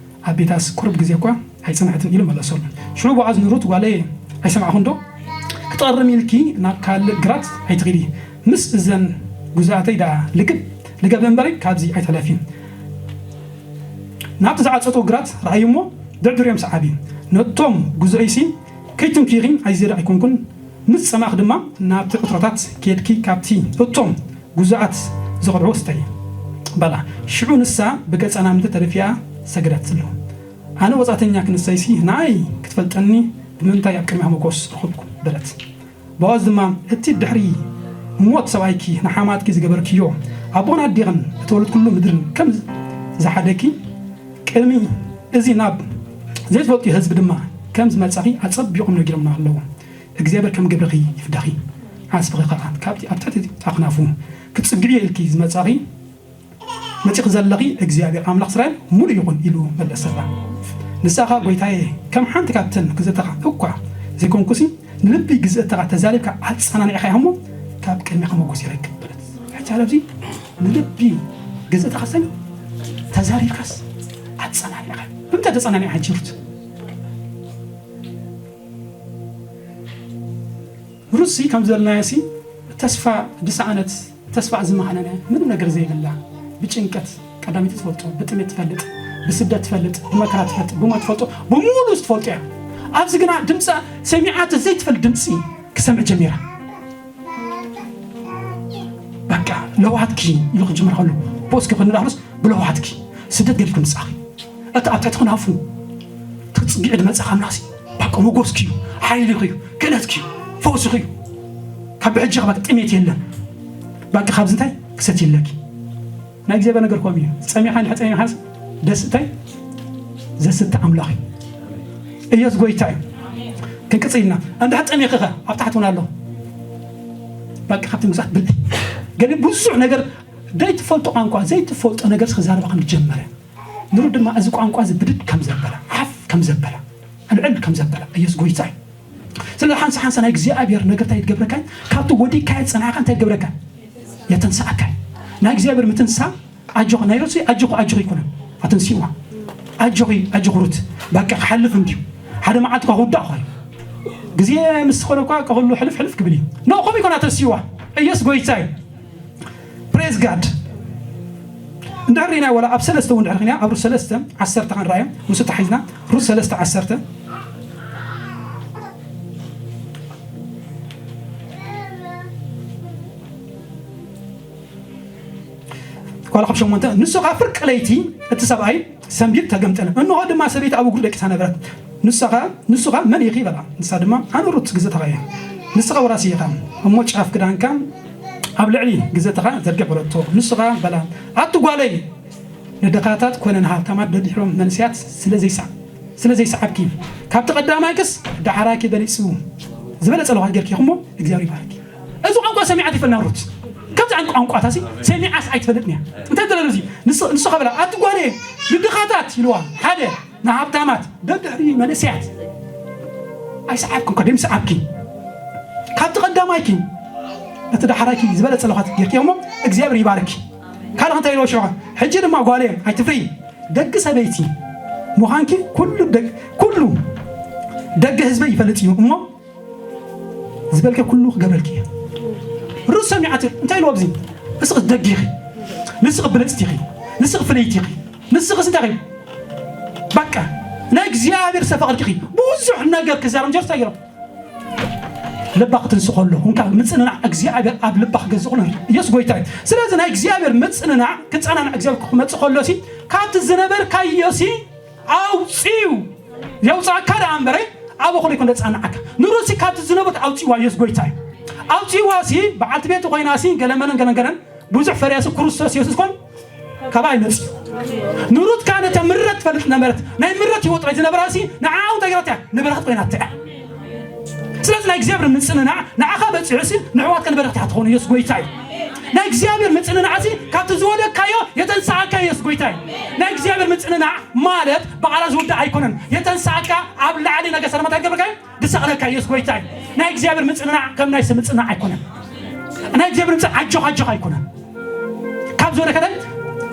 ኣብ ቤታስ ቁሩብ ግዜ እኳ ኣይጸንሐትን ኢሉ መለሰሉ። ሽዑ ቦኣዝ ንሩት፣ "ጓለየ፣ ኣይሰማዕኹን ዶ? ክትቐርም ኢልኪ ናብ ካልእ ግራት ኣይትኺዲ። ምስ እዘን ግዙኣተይ ደኣ ልግብ ልገብ እምበሪ ካብዚ ኣይትሕለፊ። ናብቲ ዝዓጸጥዎ ግራት ረኣዩ እሞ ድርድርዮም ሰዓቢ። ነቶም ግዙእይሲ ከይትንኪኺ ኣይዝር ኣይኮንኩን። ምስ ጸማእኺ ድማ ናብቲ ዕትሮታት ኬድኪ ካብቲ እቶም ግዙኣት ዘኽድዎ ስተይ" በላ። ሽዑ ንሳ ብገጻ ናምንቲ ተደፊኣ ሰገደትሉ። ኣነ ወጻእተኛ ክንሰይሲ ንኣይ ክትፈልጠኒ ብምንታይ ኣብ ቅድሚኻ መጎስ ረኹብኩ? በለት። ቦኣዝ ድማ፣ እቲ ድሕሪ ሞት ሰብኣይኪ ንሓማትኪ ዝገበርክዮ፣ ኣቦን ኣዴኽን እተወለድኩሉ ምድርን ከም ዝሓደኪ፣ ቅድሚ እዚ ናብ ዘይትፈልጥዮ ህዝቢ ድማ ከም ዝመጻኺ ኣጸቢቖም ነጊሮምና ኣለዉ። እግዚኣብሔር ከም ግብርኺ ይፍዳኺ። ዓስብኺ ኸኣ ካብቲ ኣብ ትሕቲ ኣኽናፉ ክትጽግዕዮ ኢልኪ ዝመጻኺ መጺኺ ዘለኺ እግዚኣብሔር ኣምላኽ እስራኤል ምሉእ ይኹን ኢሉ መለሰላ። ንሳ ኸኣ፣ ጎይታየ፣ ከም ሓንቲ ካብተን ግዝእትኻ እኳ ዘይኮንኩሲ፣ ንልቢ ግዝእትኻ ተዛሪብካ ኣጸናኒዕኻያ እሞ፣ ካብ ቅድሜኻ ሞጎስ ይረክብ በለት። ሕጂ ኣብዚ ንልቢ ግዝእትኻ ሰሚ ተዛሪብካስ ኣጸናኒዕኻ። ብምንታይ ተጸናኒዓ ሕጂ ሩት? ሩትሲ ከም ዝበልናዮ ሲ ተስፋ ዝሰኣነት፣ ተስፋ ዝመኸነነ፣ ምንም ነገር ዘይብላ፣ ብጭንቀት ቀዳሚት ትፈልጦ፣ ብጥሜት ትፈልጥ፣ ብስደት ትፈልጥ፣ ብመከራ ትፈልጥ፣ ብሞት ትፈልጦ፣ ብሙሉ ትፈልጦ እያ። ኣብዚ ግና ድምፃ ሰሚዓቶ ዘይትፈልጥ ድምፂ ክሰምዕ ጀሚራ። በቃ ለዋሃትኪ ኢሉ ክጅምር ከሎ፣ ቦስኪ ክንዳሕሉስ ብለዋሃትኪ ስደት ገዲፍኪ ምጻኺ። እቲ ኣብ ትሕቲ ክናፉ ትጽግዒ ዝመጻኻ ኣምላኽሲ፣ በቃ ሞጎስኪ እዩ፣ ሓይሊኺ እዩ፣ ክእለትኪ እዩ፣ ፈውስኺ እዩ። ካብ ብሕጂ ኸባኪ ጥሜት የለን። በቃ ካብዚ እንታይ ክሰትየለኪ? ናይ እግዚኣብሔር ነገር ከምኡ እዩ። ጸሚኻ እንድሕር ጸሚኻስ ደስ እንታይ ዘስተ ኣምላኽ እዩ። ኢየሱስ ጎይታ እዩ። ክንቅጽል ኢና። እንድሕር ጸሚኺ ኸ ኣብ ታሕቲ እውን ኣሎ። በቃ ካብቲ ምግዛት ብልዒ። ገለ ብዙሕ ነገር ዘይትፈልጦ ቋንቋ፣ ዘይትፈልጦ ነገር ክዛረባ ከም ዝጀመረ። ንሩ ድማ እዚ ቋንቋ እዚ ብድድ ከም ዘበለ፣ ዓፍ ከም ዘበለ፣ ዕልዕል ከም ዘበለ ኢየሱስ ጎይታ እዩ። ስለ ሓንሳ ሓንሳ ናይ እግዚኣብሔር ነገር እንታይ ይገብረካ? ካብቲ ወዲቅካዮ ዝጸናሕካ እንታይ ይገብረካ? የተንስኣካ። ናይ እግዚኣብሔር ምትንሳ ኣጆኺ፣ ናይ ሩት ኣጆኺ፣ ኣጆኺ ኣይኮነን። ኣተንሲዋ። ኣጆኺ፣ ኣጆኺ ሩት። በቃ ክሓልፍ እንድዩ። ሓደ መዓልቲ እኳ ክውዳእ እኳ እዩ። ግዜ ምስ ዝኾነ እኳ ከኹሉ ሕልፍ ሕልፍ ክብል እዩ። ኖ፣ ከምኡ ይኮን ኣተንሲዋ። ኢየሱስ ጎይታ እዩ። ፕሬዝ ጋድ። እንድሕር ርኢና ወላ ኣብ ሰለስተ እውን እንድሕር ርኢና፣ ኣብ ሩት ሰለስተ ዓሰርተ ክንርኣዮ፣ ምስ ተሓይዝና፣ ሩት ሰለስተ ዓሰርተ። ዋላ ካብ ሸሞንተ፣ ንሱ ኸዓ ፍርቂ ለይቲ እቲ ሰብኣይ ሰንቢድ ተገምጠለ። እንሆ ድማ ሰበይቲ ኣብ እግሩ ደቂሳ ነበረት። ንሱ ኸዓ፣ ንሱ ኸዓ፣ "መን ኢኺ?" በላ። ንሳ ድማ፣ "ኣነ ሩት ግዝእትኻ እየ። ንስኻ ወራሲ ኢኻ። እሞ ጫፍ ክዳንካ ኣብ ልዕሊ ግዝእትኻ ዘርግሕ" በለቶ። ንሱ ኸዓ በላ፣ "ኣቲ ጓለይ፣ ንድኻታት ኮነ ንሃብታማት ደድሕሮም መንእሰያት ስለ ዘይሰዓ-፣ ስለ ዘይሰዓብኪ፣ ካብቲ ቀዳማይክስ ደሓራኪ በሊጹ ዝበለጸ ለውሃት ጌርኪ ኢኹሞ እግዚኣብሔር ይባርኪ። እዚ ቋንቋ ሰሚዓት ይፈልና ሩት። ከምዚ ዓይነት ቋንቋታሲ ሰሚዓስ ኣይትፈልጥን እያ። እንታይ ትለሉ እዚ? ንሱ ንሱ ከበላ ኣቲ ጓለየ ንድኻታት ኢልዋ ሓደ ንሃብታማት ደድሕሪ መንእሰያት ኣይሰዓብክን ከደም ሰዓብኪ ካብቲ ቀዳማይኪ እቲ ዳሕራይኪ ዝበለጸ ለውሃት ጌርኪ እሞ እግዚኣብሔር ይባርኪ። ካልእ እንታይ ኢልዎ ሽዑ? ሕጂ ድማ ጓለየ ኣይትፍሪ ደቂ ሰበይቲ ምዃንኪ ኩሉ ደግ ኩሉ ደቂ ህዝበይ ይፈልጥ እዩ እሞ ዝበልከ ኩሉ ክገብረልኪ እየ። ሩት ሰሚዓት እንታይ ኢልዎ ኣብዚ? እስኺ ደጊኺ ንስኺ ብልፅቲ ኢኺ ንስኺ ፍልይቲ ኢኺ ንስኺ እንታይ ኢኺ በቃ ናይ እግዚኣብሔር ዝተፈቐድኪ ኢኺ። ብዙሕ ነገር ክዛረብ ጀርስ ኣይገረም ልባ ክትንስ ከሎ እንካ ምፅንናዕ እግዚኣብሔር ኣብ ልባ ክገዝእ ኩሉ ኢየሱስ ጎይታ እዩ። ስለዚ ናይ እግዚኣብሔር ምፅንናዕ ክፀናናዕ እግዚኣብሔር ክመፅእ ከሎ ሲ ካብቲ ዝነበርካዮ ሲ ኣውፅዩ የውፅኣካ ደኣ እምበረ ኣብ ኹሉ ይኮን ዘፃንዓካ ንሩሲ ካብቲ ዝነበርት ኣውፅዋ ኢየሱስ ጎይታ እዩ። ኣውፅዋ ሲ በዓልቲ ቤት ኮይና ሲ ገለመለን ገለንገለን ብዙሕ ፈሪያ ሲ ክርስቶስ ኢየሱስ ኮን ካባይ መፅዩ ንሩት ካነ ተምረት ትፈልጥ ነበረት ናይ ምረት ህይወት ጥራይ ዝነበራ ሲ ንዓው እንታይ ገራት እያ ንበረኸት ኮይና ትያ ስለዚ ናይ እግዚኣብሔር ምፅንናዕ ንዓኻ በፂዑ ሲ ንዕዋት ከንበረኸት እያ ትኸውን ኢየሱስ ጎይታ እዩ። ናይ እግዚኣብሔር ምፅንናዕ ሲ ካብቲ ዝወደካዮ የተንሳኣካ ኢየሱስ ጎይታ እዩ። ናይ እግዚኣብሔር ምፅንናዕ ማለት ብቓላት ዝውዳእ ኣይኮነን። የተንሳኣካ ኣብ ላዕሊ ነገ ሰለማት ኣይገብርካ እዩ ድሰቕለካ ኢየሱስ ጎይታ እዩ። ናይ እግዚኣብሔር ምፅንናዕ ከም ናይ ሰብ ምፅንናዕ ኣይኮነን። ናይ እግዚኣብሔር ምፅንናዕ ኣጆኻ ኣጆኻ ኣይኮነን። ካብ ዝወደከ ታይ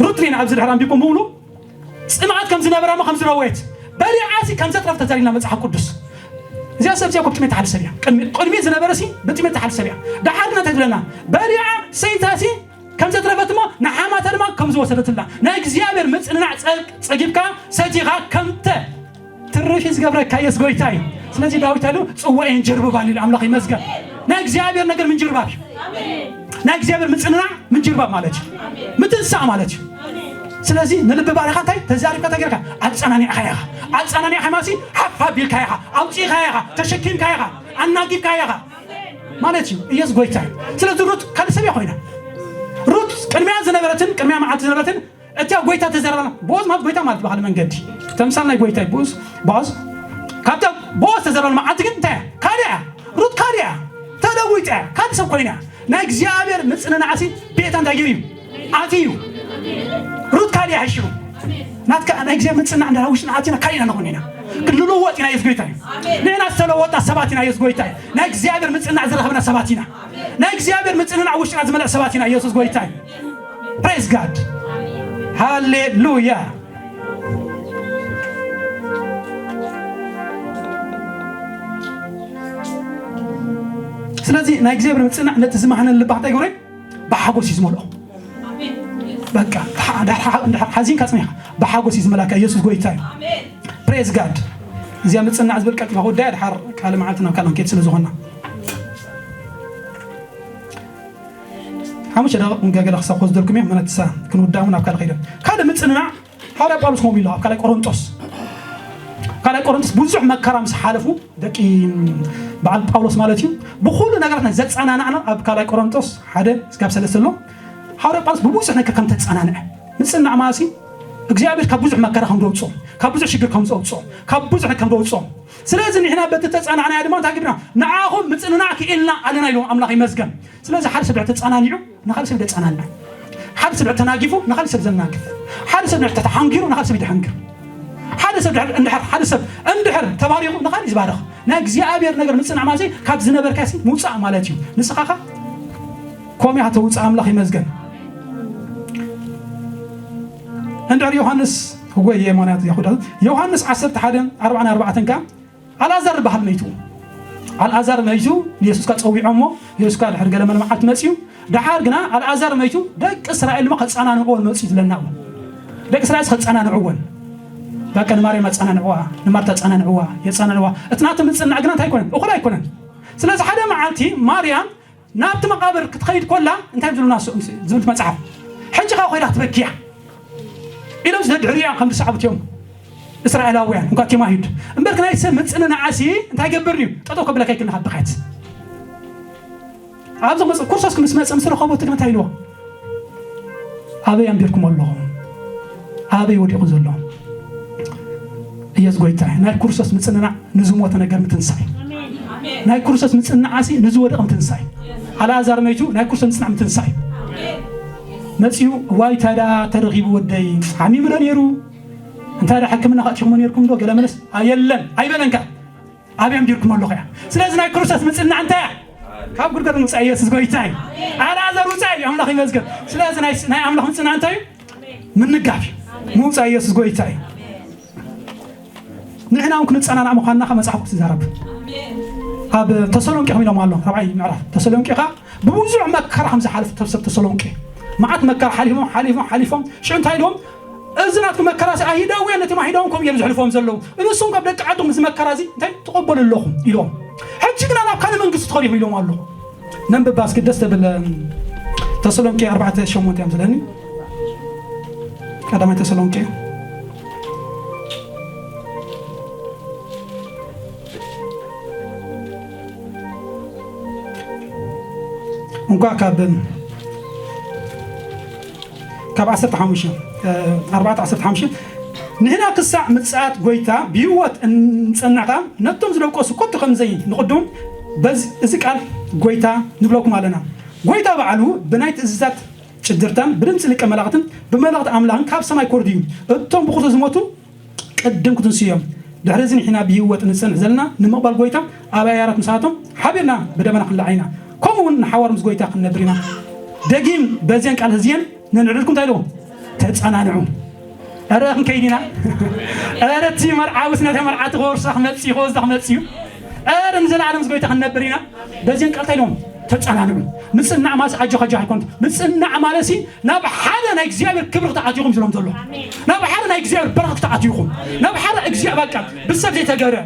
ሩት ሪና ኣብዚ ድሕር ኣንቢብኩም ብምሉ ፅምኣት ከም ዝነበራ ሞ ከም ዝረወየት በሊዓ ሲ ከም ዘጥረፍ ተዛሪና መፅሓፍ ቅዱስ እዚኣ ሰብ እዚኣ ኮብ ጥሜት ሓል ሰብ እያ ቅድሚ ዝነበረ ሲ ብጥሜት ሓል ሰብ እያ። ደሓር ድና እንታይ ትብለና በሊዓ ሰይታ ሲ ከም ዘጥረፈት ሞ ንሓማታ ድማ ከም ዝወሰደትላ ናይ እግዚኣብሔር ምፅንናዕ ፀጊብካ ሰቲኻ ከምተ ትርፊ ዝገብረካ የስ ጎይታ እዩ። ስለዚ ዳዊት ኣሉ ፅዋኤን ጀርብባል ኢሉ ኣምላኽ ይመስገን። ናይ እግዚኣብሔር ነገር ምንጅርባብ እዩ። ናይ እግዚኣብሔር ምፅንናዕ ምንጅርባብ ማለት እዩ። ምትንሳእ ማለት እዩ። ስለዚ ንልቢ ባሪኻ እንታይ ተዛሪብካ እንታይ ጌርካ ኣፀናኒዕካ ኢኻ። ኣፀናኒዕካ ማሲ ሓፍ ኣቢልካ ኢኻ፣ ኣውፂእካ ኢኻ፣ ተሸኪምካ ኢኻ፣ ኣናጊፍካ ኢኻ ማለት እዩ። ኢየሱስ ጎይታ እዩ። ስለዚ ሩት ካልእ ሰብ እያ ኮይና ሩት ቅድሚያ ዝነበረትን ቅድሚያ መዓልቲ ዝነበረትን እቲያ ጎይታ ተዘራና ቦዝ ማለት ጎይታ ማለት ባህል መንገዲ ተምሳል ናይ ጎይታ ቦዝ ቦዝ ካብታ ቦዝ ተዘራና መዓልቲ ግን እንታይ ካልያ ሩት ካልያ ተለዊጣ ካልእ ሰብ ኮይና ናይ እግዚኣብሔር ምፅንናዕሲ ቤታ እንታይ ገይሩ እዩ ኣትዩ ሩት ካልያ ሕሽሩ ናትካ ናይ እግዚኣብሔር ምፅና እንዳ ውሽጥና ኣቲና ካልእና ንኾን ኢና ክንልወጥ ኢና የስ ጎይታ እዩ ንሕና ዝተለወጥና ሰባት ኢና የስ ጎይታ እዩ ናይ እግዚኣብሔር ምፅና ዝረኸብና ሰባት ኢና ናይ እግዚኣብሔር ምፅንና ውሽጥና ዝመልእ ሰባት ኢና የሱስ ጎይታ እዩ Praise God. ሃሌሉያ። ስለዚ ናይ እግዚኣብሔር ምፅናዕ ነቲ ዝመሃነን ልባ እንታይ ግብረ ብሓጎስ እዩ ዝመልኦ። በቃ ሓዚንካ ፅኒኻ ብሓጎስ እዩ ዝመላካ ኢየሱስ ጎይታ እዩ። Praise God። እዚኣ ምፅናዕ ዝብል ቀልጢፋ ጉዳይ ድሓር ካልእ መዓልቲ ናብ ካልእ ንከይድ ስለ ዝኾንና ሓሙሽተ ደቂቕ ንገገለ ክሳብ ክወስደልኩም እየ። ምክንያቱ እሳ ክንውዳእ እውን ኣብ ካልእ ከይደ ካልእ ምፅንናዕ ሃዋርያ ጳውሎስ ከምኡ ኢሉ ኣብ ካልኣይ ቆሮንጦስ ካልኣይ ቆሮንጦስ ብዙሕ መከራ ምስ ሓለፉ ደቂ በዓል ጳውሎስ ማለት እዩ ብኩሉ ነገራት ዘፀናናዕና ኣብ ካልኣይ ቆሮንጦስ ሓደ እስካብ ሰለስተ ኣሎ ሃዋርያ ጳውሎስ ብብዙሕ ነገር ከም ተፀናንዐ ምፅናዕ ማለት እግዚኣብሔር ካብ ብዙሕ መከራ ከም ዘውፅኦም ካብ ብዙሕ ሽግር ከም ዘውፅኦም ካብ ብዙሕ ከም ዘውፅኦም ስለዚ ንሕና በቲ ተፀናዕናያ ድማ እንታይ ግብና ንዓኹም ምፅንናዕ ክኢልና ኣለና ኢሎም ኣምላኽ ይመስገን ስለዚ ሓደ ሰብ ድሕር ተፀናኒዑ ንኻልእ ሰብ ደፀናንዕ ሓደ ሰብ ድሕር ተናጊፉ ንኻልእ ሰብ ዘናግፍ ሓደ ሰብ ድሕር ተተሓንጊሩ ንኻልእ ሰብ ይደሓንግር ሓደ ሰብ ድሕር እንድሕር ሓደ ሰብ እንድሕር ተባሪኹ ንኻልእ ዝባረኽ ናይ እግዚኣብሔር ነገር ምፅናዕ ማለት ካብ ዝነበርካሲ ምውፃእ ማለት እዩ ንስኻኻ ኮሚያ ተውፅእ ኣምላኽ ይመስገን እንድሕር ዮሃንስ ህጎይ የማናት ያሁዳ ዮሃንስ ዓሰርተ ሓደ ኣርባዕን ኣርባዕተን ከኣ ኣልኣዛር ዝበሃል መይቱ ኣልኣዛር መይቱ ንየሱስ ካ ፀዊዖሞ የሱስ ካ ድሕር ገለ መለ መዓልቲ መፅዩ ደሓር ግና ኣልኣዛር መይቱ ደቂ እስራኤል ድማ ከፀናንዕዎ መፅዩ ዝለና እውን ደቂ እስራኤል ከፀናንዕዎን በቃ ንማርያም ኣፀናንዕዋ ንማርታ ኣፀናንዕዋ የፀናንዕዋ እቲ ናቱ ምፅናዕ ግና እንታይ ኣይኮነን እኹል ኣይኮነን ስለዚ ሓደ መዓልቲ ማርያም ናብቲ መቓብር ክትኸይድ ኮላ እንታይ ዝብሉና ዝብል መፅሓፍ ሕጂ ካብ ኮይዳ ክትበኪያ ኢሎም ዝደድሕሩ እያ ከም ዝሰዓቡት እዮም እስራኤላውያን እንኳ ቲማሂድ እምበር ናይ ሰብ ምፅንናዓሲ እንታይ ገብር እዩ ጠጠው ከብለካ ይክእል ካብ ብኸት ኣብዚ መፅ ኩርሶስ ምስ መፀ ምስ ረኸቦ ትግምታ ኢልዎ ኣበይ ኣንቢርኩም ኣለኹም ኣበይ ወዲቑ ዘሎ ኢየሱስ ጎይታ ናይ ኩርሶስ ምፅንናዕ ንዝሞተ ነገር ምትንሳይ ናይ ክርስቶስ ምጽናዕሲ ንዝወደቐ ምትንሳእ እዩ። ኣልኣዛር መይቱ ናይ ክርስቶስ ምጽናዕ ምትንሳእ እዩ። መጺኡ ዋይ ታዳ ተረኺቡ ወደይ ሓሚሙ ዶ ነይሩ? እንታይ ዳ ሕክምና ከእትኹሞ ነይርኩም ዶ? ገለ መለስ የለን ኣይበለንካ። ኣብዮም ዲርኩም ኣለኹ እያ። ስለዚ ናይ ክርስቶስ ምጽናዕ እንታይ እያ? ካብ ጉድጓድ ምውጻእ ኢየሱስ ጎይታ እዩ። ኣልኣዛር ውጻእ እዩ። ኣምላኽ ይመስገን። ስለዚ ናይ ናይ ኣምላኽ ምጽናዕ እንታይ እዩ? ምንጋፍ እዩ። ምውጻእ ኢየሱስ ጎይታ እዩ። ንሕና እውን ክንጸናናዕ ምዃንና ከ መጽሓፍ ቅዱስ ይዛረብ። ኣብ ተሰሎንቄ ከሚሎም ኣሎ ራብዓይ ምዕራፍ ተሰሎንቄ ከ ብብዙሕ መከራ ከም ዝሓለፈ ሰብ ተሰሎንቄ መዓት መከራ ሓሊፎም ሓሊፎም ሓሊፎም ሽዑ እንታይ ኢሎም እዚ ናትኩም መከራ ኣይሂደውያን ነቲ ማሂደዎም ከምኡ እዮም ዝሕልፎም ዘለዉ ንሱም ካብ ደቂ ዓድኹም እዚ መከራ እዚ እንታይ ትቐበሉ ኣለኹም ኢሎም ሕጂ ግና ናብ ካልእ መንግስቲ ትኸዱ ኢኹም ኢሎም ኣለኹ ነንብባ እስኪ ደስ ተብል ተሰሎንቄ ኣርባዕተ ሸሞንተ እዮም ዝለኒ ቀዳማይ ተሰሎንቄ እንኳ ካብ ካብ ዓሰርተ ሓሙሽተ ኣርባዕተ ዓሰርተ ሓሙሽተ ንሕና ክሳዕ ምጽኣት ጎይታ ብህይወት እንጸንዕካ ነቶም ዝደቀሱ ኮቱ ከምዘይ ንቕዱም በዚ እዚ ቃል ጎይታ ንብለኩም ኣለና ጎይታ ባዕሉ ብናይ ትእዝዛት ጭድርታን ብድምፂ ልቀ መላእኽትን ብመለኽቲ ኣምላኽን ካብ ሰማይ ክወርዱ እዩ እቶም ብክርስቶስ ዝሞቱ ቅድም ክትንስኡ እዮም። ድሕሪ እዚ ንሕና ብህይወት ንጸንዕ ዘለና ንምቕባል ጎይታ ኣብ ኣያራት ምሳቶም ሓቢርና ብደመና ክንለዓል ኢና። ከምኡ እውን ንሓዋር ምስ ጎይታ ክንነብር ኢና። ደጊም በዚአን ቃል ህዝየን ነንዕድልኩም እንታይ ኢልዎ? ተጸናንዑ። ኧረ ክንከይድ ኢና። ኧረ እቲ መርዓውስ ነተ መርዓቲ ክወርሳ ክመጽእ እዩ፣ ክወስዳ ክመጽእ እዩ። ኧረ ንዘለዓለም ምስ ጎይታ ክንነብር ኢና። በዚአን ቃል እንታይ ኢልዎም? ተጸናንዑ። ምጽናዕ ማለት ኣጆኻ ኣጆኻ ኣይኮንት። ምጽናዕ ማለት ሲ ናብ ሓደ ናይ እግዚኣብሔር ክብሪ ክትኣትዩኹም ዝሎም ዘሎ ናብ ሓደ ናይ እግዚኣብሔር በረኸት ክትኣትዩኹም ናብ ሓደ እግዚኣብሔር በቃ ብሰብ ዘይተገብረ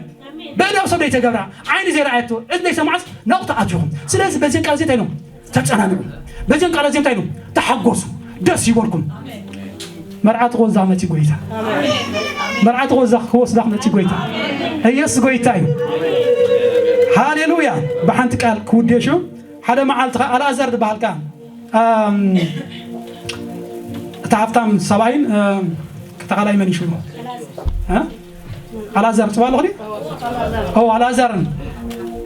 ብእዳው ሰብ ዘይተገብረ ዓይኒ ዘይረኣየቶ እዝ ዘይሰማዕስ ናብኡ ትኣትዩኹም ስለዚ በዚን ቃል እንታይ ነው ተጸናንዑ በዚን ቃል እንታይ ነው ተሓጎሱ ደስ ይበልኩም መርዓት ቆዛ መጺ ጎይታ መርዓት ቆዛ ክወስዳ መጺ ጎይታ ኢየሱስ ጎይታ እዩ ሃሌሉያ ብሓንቲ ቃል ክውደሹ ሓደ መዓልቲ ኣልኣዛር ዝበሃል እቲ ሃብታም ሰብኣይን እቲ ካልኣይ መን ይሽሙ ኣልኣዛር ፅባ ኣለኹ ኣልኣዛርን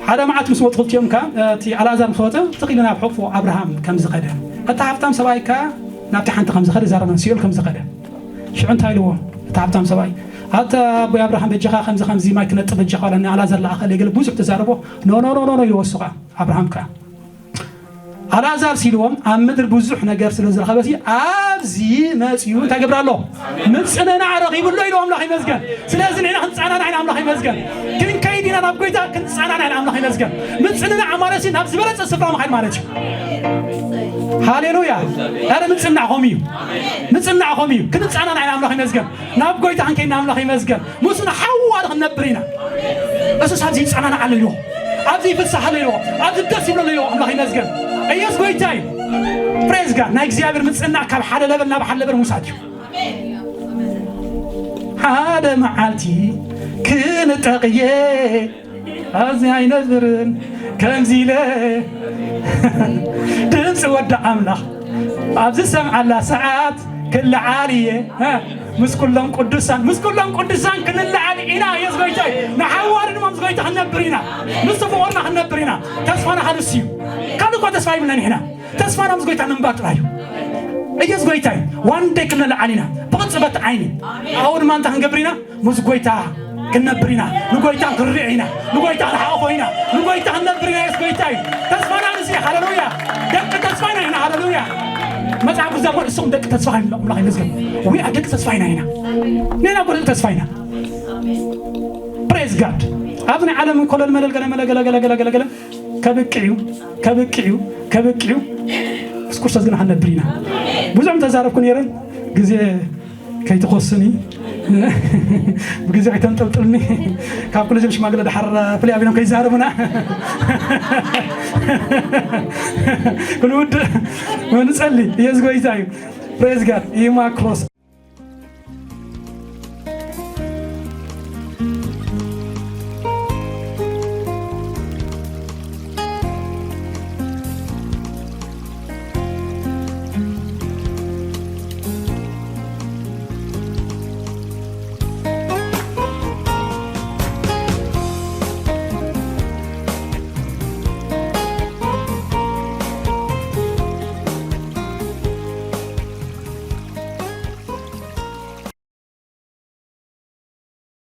ሓደ መዓት ምስ ወጡ ክልቲኦም ካ እቲ ኣልኣዛር ምስ ወጠ ትኽኢሉ ናብ ሕቁፎ ኣብርሃም ከም ዝኸደ እቲ ሃብታም ሰብኣይ ካ ናብቲ ሓንቲ ከም ዝኸደ ዛረበን ሲኦል ከም ዝኸደ ሽዑ እንታይ ኢልዎ እቲ ሃብታም ሰብኣይ ኣታ ኣቦይ ኣብርሃም በጃኻ ከምዚ ከምዚ ማይ ክነጥ በጃኻ ለኒ ኣልኣዛር ለኣኸለ ገለ ብዙሕ ተዛረቦ ኖ ኖ ኖ ኖ ኢልዎ እሱ ኸዓ ኣብርሃም ኸዓ ኣልኣዛር ሲልዎም ኣብ ምድሪ ብዙሕ ነገር ስለ ዝረኸበ ሲ ኣብዚ መፅዩ እንታይ ገብር ኣሎ ምፅንናዕ ረኺቡ ኣሎ ኢሉ ኣምላኽ ይመስገን ስለዚ ንሕና ክንፃናናዕ ኢና ኣምላኽ ይመስገን ክንከይድ ኢና ናብ ጎይታ ክንፃናናዕ ኢና ኣምላኽ ይመስገን ምፅንናዕ ማለት ሲ ናብ ዝበለፀ ስፍራ ምኻድ ማለት እዩ ሃሌሉያ ረ ምፅናዕ ኸም እዩ ምፅናዕ ኸም እዩ ክንፃናናዕ ኢና ኣምላኽ ይመስገን ናብ ጎይታ ክንከይድ ኢና ኣምላኽ ይመስገን ምስ ንሓዋር ክንነብር ኢና እሱስ ኣብዚ ይጸናናዓሉ ኢልዎ ኣብዚ ይፍሳሓሉ ኢልዎ ኣብዚ ደስ ይብለሉ ኢልዎ ኣምላኽ ይመስገን ኢየሱስ ጎይታ እዩ ፕሬዝ ጋድ ናይ እግዚኣብሔር ምጽናዕ ካብ ሓደ ለበል ናብ ሓደ ለበል ምውሳድ እዩ ሓደ መዓልቲ ክንጠቕየ ኣብዚ ኣይነብርን ከምዚ ኢለ ድምፂ ወዲ ኣምላኽ ኣብዚ ሰምዓላ ሰዓት ክለዓል እየ ምስ ኩሎም ቅዱሳን ምስ ኩሎም ቅዱሳን ክንለዓል ኢና የስ ጎይታይ ንሓዋር ድማ ምስ ጎይታ ክንነብር ኢና ምስ ፍቑርና ክንነብር ኢና ተስፋና ካልስ እዩ ካልእ እኳ ተስፋ ይብልና ንሕና ተስፋና ምስ ጎይታ ምንባር ጥራይ እዩ እየስ ጎይታይ ዋንደይ ክንለዓል ኢና ብቕፅበት ዓይኒ ኣብኡ ድማ እንታይ ክንገብር ኢና ምስ ጎይታ ክንነብር ኢና ንጎይታ ክንርኢ ኢና ንጎይታ ክንሓቆፎ ኢና ንጎይታ ክንነብር ኢና የስ ጎይታ እዩ ተስፋና ንዚ ሃለሉያ ደቂ ተስፋ ኢና ኢና ሃለሉያ መጽሓፍ ቅዱስ ዛጎል እሱም ደቂ ተስፋ ኢና ኣምላኽ ይመስገን ወይ ደቂ ተስፋ ኢና ኢና ኔና ጎል ተስፋ ኢና praise God ኣብዚ ናይ ዓለም ኮለል መለል ገለ መለ ገለ ገለ ገለ ገለ ገለ ከብቅዕ እዩ ከብቅዕ እዩ ከብቅዕ እዩ ምስ ክርስቶስ ግን ክንነብር ኢና ብዙሕም ተዛረብኩ ነይረን ግዜ ከይትኾስኒ ብግዜ ከይተንጠልጥልኒ ካብ ኩሉ ዞም ሽማግለ ድሓር ፍልይ ኣቢሎም ከይዛረቡና ክንውድእ ንጸሊ ኢየሱስ ጎይታ እዩ praise God ይማ ክሮስ